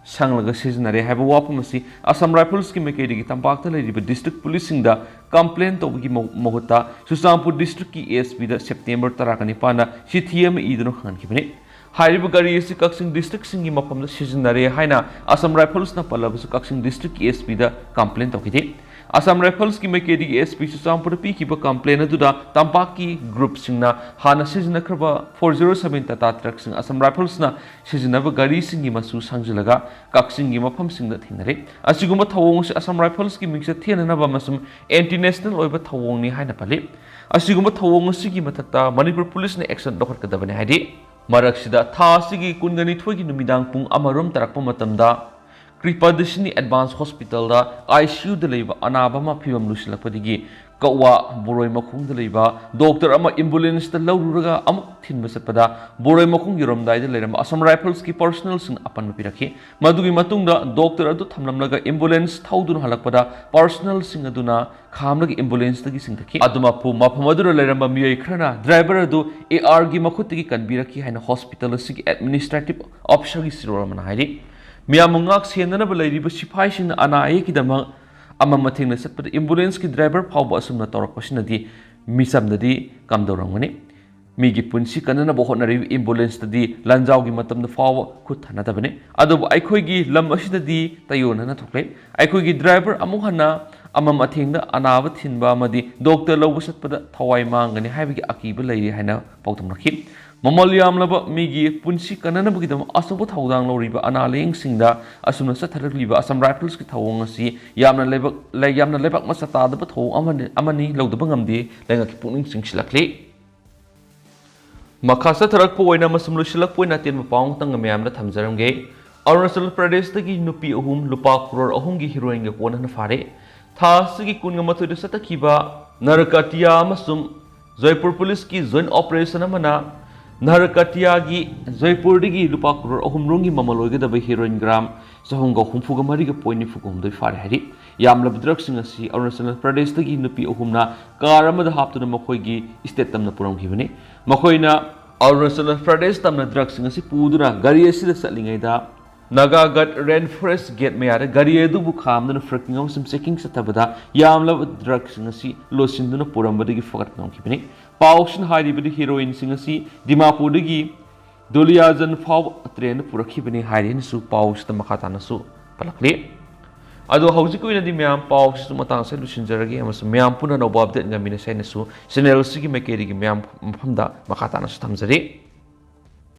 ꯁꯪꯂꯒ ꯁꯤꯖꯤꯟꯅꯔꯦ ꯍꯥꯏꯕ ꯋꯥꯐꯝ ꯑꯁꯤ Assam Riflesꯀꯤ ꯃꯥꯏꯀꯩꯗꯒꯤ ꯇꯝꯄꯥꯛꯇ ꯂꯩꯔꯤꯕ district ꯄꯨꯂꯤꯁꯁꯤꯡꯗ complain ꯇꯧꯕꯒꯤ ꯃꯍꯨꯠꯇ ꯆꯨꯔꯆꯥꯟꯄꯨꯔ districtꯀꯤ ASPꯗ September ꯇꯔꯥꯅꯤꯄꯥꯟꯗ ꯆꯤꯊꯤ ꯑꯃ ꯏꯗꯨꯅ ꯈꯪꯍꯟꯈꯤꯕꯅꯤ꯫ ꯍꯥꯏꯔꯤꯕ ꯒꯥꯔꯤ ꯑꯁꯤ ꯀꯛꯆꯤꯡ districtꯁꯤꯡꯒꯤ ꯃꯐꯝꯗ ꯁꯤꯖꯤꯟꯅꯔꯦ ꯍꯥꯏꯅ Assam Riflesꯅ ꯄꯜꯂꯕꯁꯨ ꯀꯛꯆꯤꯡ districtꯀꯤ ASPꯗ complain ꯇꯧꯈꯤꯗꯦ꯫ Assam Riflesꯀꯤ ꯃꯥꯏꯀꯩꯗꯒꯤ SP ꯆꯨꯔꯆꯥꯟꯄꯨꯔꯗ ꯄꯤꯈꯤꯕ complain ꯑꯗꯨꯗ ꯇꯝꯄꯥꯛꯀꯤ groupꯁꯤꯡꯅ ꯍꯥꯟꯅ ꯁꯤꯖꯤꯟꯅꯈ꯭ꯔꯕ four zero seven Tata truckꯁꯤꯡ Assam Riflesꯅ ꯁꯤꯖꯤꯟꯅꯕ ꯒꯥꯔꯤꯁꯤꯡꯒꯤ ꯃꯆꯨ ꯁꯪꯖꯤꯜꯂꯒ ꯀꯛꯆꯤꯡꯒꯤ ꯃꯐꯝꯁꯤꯡꯗ ꯊꯦꯡꯅꯔꯦ꯫ ꯑꯁꯤꯒꯨꯝꯕ ꯊꯧꯑꯣꯡ ꯑꯁꯤ Assam Riflesꯀꯤ ꯃꯤꯡꯆꯠ ꯊꯤꯍꯟꯅꯕ ꯑꯃꯁꯨꯡ anti national ꯑꯣꯏꯕ ꯊꯧꯑꯣꯡꯅꯤ ꯍꯥꯏꯅ ꯄꯜꯂꯤ꯫ ꯑꯁꯤꯒꯨꯝꯕ ꯊꯧꯑꯣꯡ ꯑꯁꯤꯒꯤ ꯃꯊꯛꯇ ꯃꯅꯤꯄꯨꯔ ꯄꯨꯂꯤꯁꯅ action ꯂꯧꯈꯠꯀꯗꯕꯅꯤ ꯍꯥꯏꯗꯤ, ꯃꯔꯛꯁꯤꯗ ꯊꯥ ꯑꯁꯤꯒꯤ ꯀꯨꯟꯒ ꯅꯤꯊꯣꯏꯒꯤ ꯅꯨꯃꯤꯗꯥꯡ ꯄꯨꯡ ꯑꯃꯔꯣꯝ ꯇꯥꯔꯛꯄ ꯃꯇꯝꯗ ꯀ꯭ꯔꯤꯄꯥꯗꯤꯁꯤꯅꯤ Advance Hospitalꯗ ICUꯗ ꯂꯩꯕ ꯑꯅꯥꯕ ꯑꯃ ꯐꯤꯕꯝ ꯂꯨꯁꯤꯜꯂꯛꯄꯗꯒꯤ ꯀꯛꯋꯥ ꯕꯣꯔꯣꯏ ꯃꯈꯣꯡꯗ ꯂꯩꯕ doctor ꯑꯃ ambulanceꯇ ꯂꯧꯔꯨꯔꯒ ꯑꯃꯨꯛ ꯊꯤꯟꯕ ꯆꯠꯄꯗ ꯕꯣꯔꯣꯏ ꯃꯈꯣꯡ ꯌꯧꯔꯝꯗꯥꯏꯗ ꯂꯩꯔꯝꯕ Assam Riflesꯀꯤ personnelꯁꯤꯡ ꯑꯄꯟꯕ ꯄꯤꯔꯛꯈꯤ꯫ ꯃꯗꯨꯒꯤ ꯃꯇꯨꯡꯗ doctor ꯑꯗꯨ ꯊꯝꯂꯝꯂꯒ ambulance ꯊꯧꯗꯨꯅ ꯍꯜꯂꯛꯄꯗ personnelꯁꯤꯡ ꯑꯗꯨꯅ ꯈꯥꯝꯂꯒ ambulanceꯇꯒꯤ ꯆꯤꯡꯊꯈꯤ꯫ ꯑꯗꯨꯃꯛꯄꯨ ꯃꯐꯝ ꯑꯗꯨꯗ ꯂꯩꯔꯝꯕ ꯃꯤꯑꯣꯏ ꯈꯔꯅ driver ꯑꯗꯨ ARꯒꯤ ꯃꯈꯨꯠꯇꯒꯤ ꯀꯟꯕꯤꯔꯛꯈꯤ ꯍꯥꯏꯅ hospital ꯑꯁꯤꯒꯤ administrative officerꯒꯤ ꯁꯤꯔꯣꯜ ꯑꯃꯅ ꯍꯥꯏꯔꯤ꯫ ꯃꯤꯌꯥꯝꯕꯨ ꯉꯥꯛ ꯁꯦꯟꯅꯅꯕ ꯂꯩꯔꯤꯕ ꯁꯤꯐꯥꯏꯁꯤꯡꯅ ꯑꯅꯥ ꯑꯌꯦꯛꯀꯤꯗꯃꯛ ꯑꯃꯝ ꯑꯊꯦꯡꯅ ꯆꯠꯄꯗ ambulanceꯀꯤ driver ꯐꯥꯎꯕ ꯑꯁꯨꯝꯅ ꯇꯧꯔꯛꯄꯁꯤꯅꯗꯤ ꯃꯤꯆꯝꯗꯗꯤ ꯀꯝꯗꯧꯔꯝꯒꯅꯤ? ꯃꯤꯒꯤ ꯄꯨꯟꯁꯤ ꯀꯟꯅꯅꯕ ꯍꯣꯠꯅꯔꯤꯕ ambulanceꯇꯗꯤ ꯂꯥꯟꯖꯥꯎꯒꯤ ꯃꯇꯝꯗ ꯐꯥꯎꯕ ꯈꯨꯠ ꯊꯥꯅꯗꯕꯅꯤ꯫ ꯑꯗꯨꯕꯨ ꯑꯩꯈꯣꯏꯒꯤ ꯂꯝ ꯑꯁꯤꯗꯗꯤ ꯇꯥꯏꯑꯣꯟꯅꯅ ꯊꯣꯛꯂꯦ꯫ ꯑꯩꯈꯣꯏꯒꯤ driver ꯑꯃꯨꯛ ꯍꯟꯅ ꯑꯃꯝ ꯑꯊꯦꯡꯗ ꯑꯅꯥꯕ ꯊꯤꯟꯕ ꯑꯃꯗꯤ doctor ꯂꯧꯕ ꯆꯠꯄꯗ ꯊꯋꯥꯏ ꯃꯥꯡꯒꯅꯤ ꯍꯥꯏꯕꯒꯤ ꯑꯀꯤꯕ ꯂꯩꯔꯤ ꯍꯥꯏꯅ ꯄꯥꯎꯗꯝꯂꯛꯈꯤ꯫ ꯃꯃꯜ ꯌꯥꯝꯂꯕ ꯃꯤꯒꯤ ꯄꯨꯟꯁꯤ ꯀꯟꯅꯅꯕꯒꯤꯗꯃꯛ ꯑꯆꯧꯕ ꯊꯧꯗꯥꯡ ꯂꯧꯔꯤꯕ ꯑꯅꯥ ꯂꯥꯌꯦꯡꯁꯤꯡꯗ ꯑꯁꯨꯝꯅ ꯆꯠꯊꯔꯛꯂꯤꯕ Assam Riflesꯀꯤ ꯊꯧꯑꯣꯡ ꯑꯁꯤ ꯌꯥꯝꯅ ꯂꯩꯕꯥꯛ, ꯂꯩ-, ꯌꯥꯝꯅ ꯂꯩꯕꯥꯛ ꯃꯆꯥ ꯇꯥꯗꯕ ꯊꯧꯑꯣꯡ ꯑꯃꯅꯤ, ꯑꯃꯅꯤ ꯂꯧꯗꯕ ꯉꯝꯗꯦ꯫ ꯂꯩꯉꯥꯛꯀꯤ ꯄꯨꯛꯅꯤꯡ ꯆꯤꯡꯁꯤꯜꯂꯛꯂꯤ꯫ ꯃꯈꯥ ꯆꯠꯊꯔꯛꯄ ꯑꯣꯏꯅ ꯑꯃꯁꯨꯡ ꯂꯣꯏꯁꯤꯜꯂꯛꯄ ꯑꯣꯏꯅ ꯑꯇꯦꯟꯕ ꯄꯥꯎ ꯑꯃꯇꯪꯒ ꯃꯌꯥꯝꯗ ꯊꯝꯖꯔꯝꯒꯦ꯫ ꯑꯔꯨꯅꯥꯆꯜ ꯄ꯭ꯔꯗꯦꯁꯇꯒꯤ ꯅꯨꯄꯤ ꯑꯍꯨꯝ ꯂꯨꯄꯥ ꯀ꯭ꯔꯣꯔ ꯑꯍꯨꯝꯒꯤ heroinꯒ ꯀꯣꯟꯅꯅ ꯐꯥꯔꯦ꯫ ꯊꯥ ꯑꯁꯤꯒꯤ ꯀꯨꯟꯒ ꯃꯥꯊꯣꯏꯗ ꯆꯠꯊꯈꯤꯕ ꯅꯔꯀꯇꯤꯌꯥ ꯑꯃꯁꯨꯡ ꯖꯣꯏꯄꯨꯔ ꯄꯨꯂꯤꯁꯀꯤ ꯖꯣꯏꯟ ꯑꯣꯄꯔꯦꯁꯟ ꯑꯃꯅ ꯅꯍꯔꯀꯇꯤꯌꯥꯒꯤ ꯖꯣꯏꯄꯨꯔꯗꯒꯤ ꯂꯨꯄꯥ ꯀ꯭ꯔꯣꯔ ꯑꯍꯨꯝ ꯔꯣꯝꯒꯤ ꯃꯃꯜ ꯑꯣꯏꯒꯗꯕ ꯍꯦꯔꯣꯏꯟ ꯒ꯭ꯔꯥꯝ ꯆꯍꯨꯝꯒ ꯍꯨꯝꯐꯨꯒ ꯃꯔꯤꯒ ꯄꯣꯏꯟ ꯅꯤꯐꯨꯒ ꯍꯨꯝꯗꯣꯏ ꯐꯥꯔꯦ ꯍꯥꯏꯔꯤ꯫ ꯌꯥꯝꯂꯕ ꯗ꯭ꯔꯒꯁꯤꯡ ꯑꯁꯤ ꯑꯔꯨꯅꯥꯆꯜ ꯄ꯭ꯔꯗꯦꯁꯇꯒꯤ ꯅꯨꯄꯤ ꯑꯍꯨꯝꯅ ꯀꯥꯔ ꯑꯃꯗ ꯍꯥꯞꯇꯨꯅ ꯃꯈꯣꯏꯒꯤ ꯏꯁꯇꯦꯠ ꯇꯝꯅ ꯄꯨꯔꯝꯈꯤꯕꯅꯤ꯫ ꯃꯈꯣꯏꯅ ꯑꯔꯨꯅꯥꯆꯜ ꯄ꯭ꯔꯗꯦꯁ ꯇꯝꯅ ꯗ꯭ꯔꯒꯁꯤꯡ ꯑꯁꯤ ꯄꯨꯗꯨꯅ ꯒꯥꯔꯤ ꯑꯁꯤꯗ ꯆꯠꯂꯤꯉꯩꯗ ꯅꯥꯒꯥꯒꯠ ꯔꯦꯟ ꯐꯣꯔꯦꯁ ꯒꯦꯠ ꯃꯌꯥꯗ ꯒꯥꯔꯤ ꯑꯗꯨꯕꯨ ꯈꯥꯝꯗꯨꯅ ꯐ꯭ꯔꯦꯀꯤꯡ ꯑꯃꯁꯨꯡ ꯆꯦꯀꯤꯡ ꯆꯠꯊꯕꯗ ꯌꯥꯝꯂꯕ ꯗ꯭ꯔꯒꯁꯤꯡ ꯑꯁꯤ ꯂꯣꯠꯁꯤꯟꯗꯨꯅ ꯄꯨꯔꯝꯕꯗꯒꯤ ꯐꯒꯠꯄ ꯉꯝꯈꯤꯕꯅꯤ꯫ ꯄꯥꯎꯁꯤꯅ ꯍꯥꯏꯔꯤꯕꯗꯤ ꯍꯦꯔꯣꯏꯟꯁꯤꯡ ꯑꯁꯤ ꯗꯤꯃꯥꯄꯨꯔꯗꯒꯤ ꯗꯨꯂꯤꯌꯥꯖꯟ ꯐꯥꯎꯕ ꯇ꯭ꯔꯦꯟꯗ ꯄꯨꯔꯛꯈꯤꯕꯅꯤ ꯍꯥꯏꯔꯤ ꯍꯥꯏꯅꯁꯨ ꯄꯥꯎꯁꯤꯗ ꯃꯈꯥ ꯇꯥꯅꯁꯨ ꯄꯜꯂꯛꯂꯤ꯫ ꯑꯗꯣ ꯍꯧꯖꯤꯛꯀꯤ ꯑꯣꯏꯅꯗꯤ ꯃꯌꯥꯝ ꯄꯥꯎꯁꯤꯁꯨ ꯃꯇꯥꯡ ꯑꯁꯤꯗ ꯂꯣꯏꯁꯤꯟꯖꯔꯒꯦ ꯑꯃꯁꯨꯡ ꯃꯌꯥꯝ ꯄꯨꯟꯅ ꯑꯅꯧꯕ ꯑꯞꯗꯦꯠ ꯉꯝꯃꯤꯟꯅꯁꯦ ꯍꯥꯏꯅꯁꯨ ꯆꯦꯅꯦꯜꯁꯤꯒꯤ ꯃꯥꯏꯀꯩꯗꯒꯤ ꯃꯌꯥꯝ ꯃꯐꯝꯗ ꯃꯈꯥ ꯇꯥꯅꯁꯨ ꯊꯝꯖꯔꯤ꯫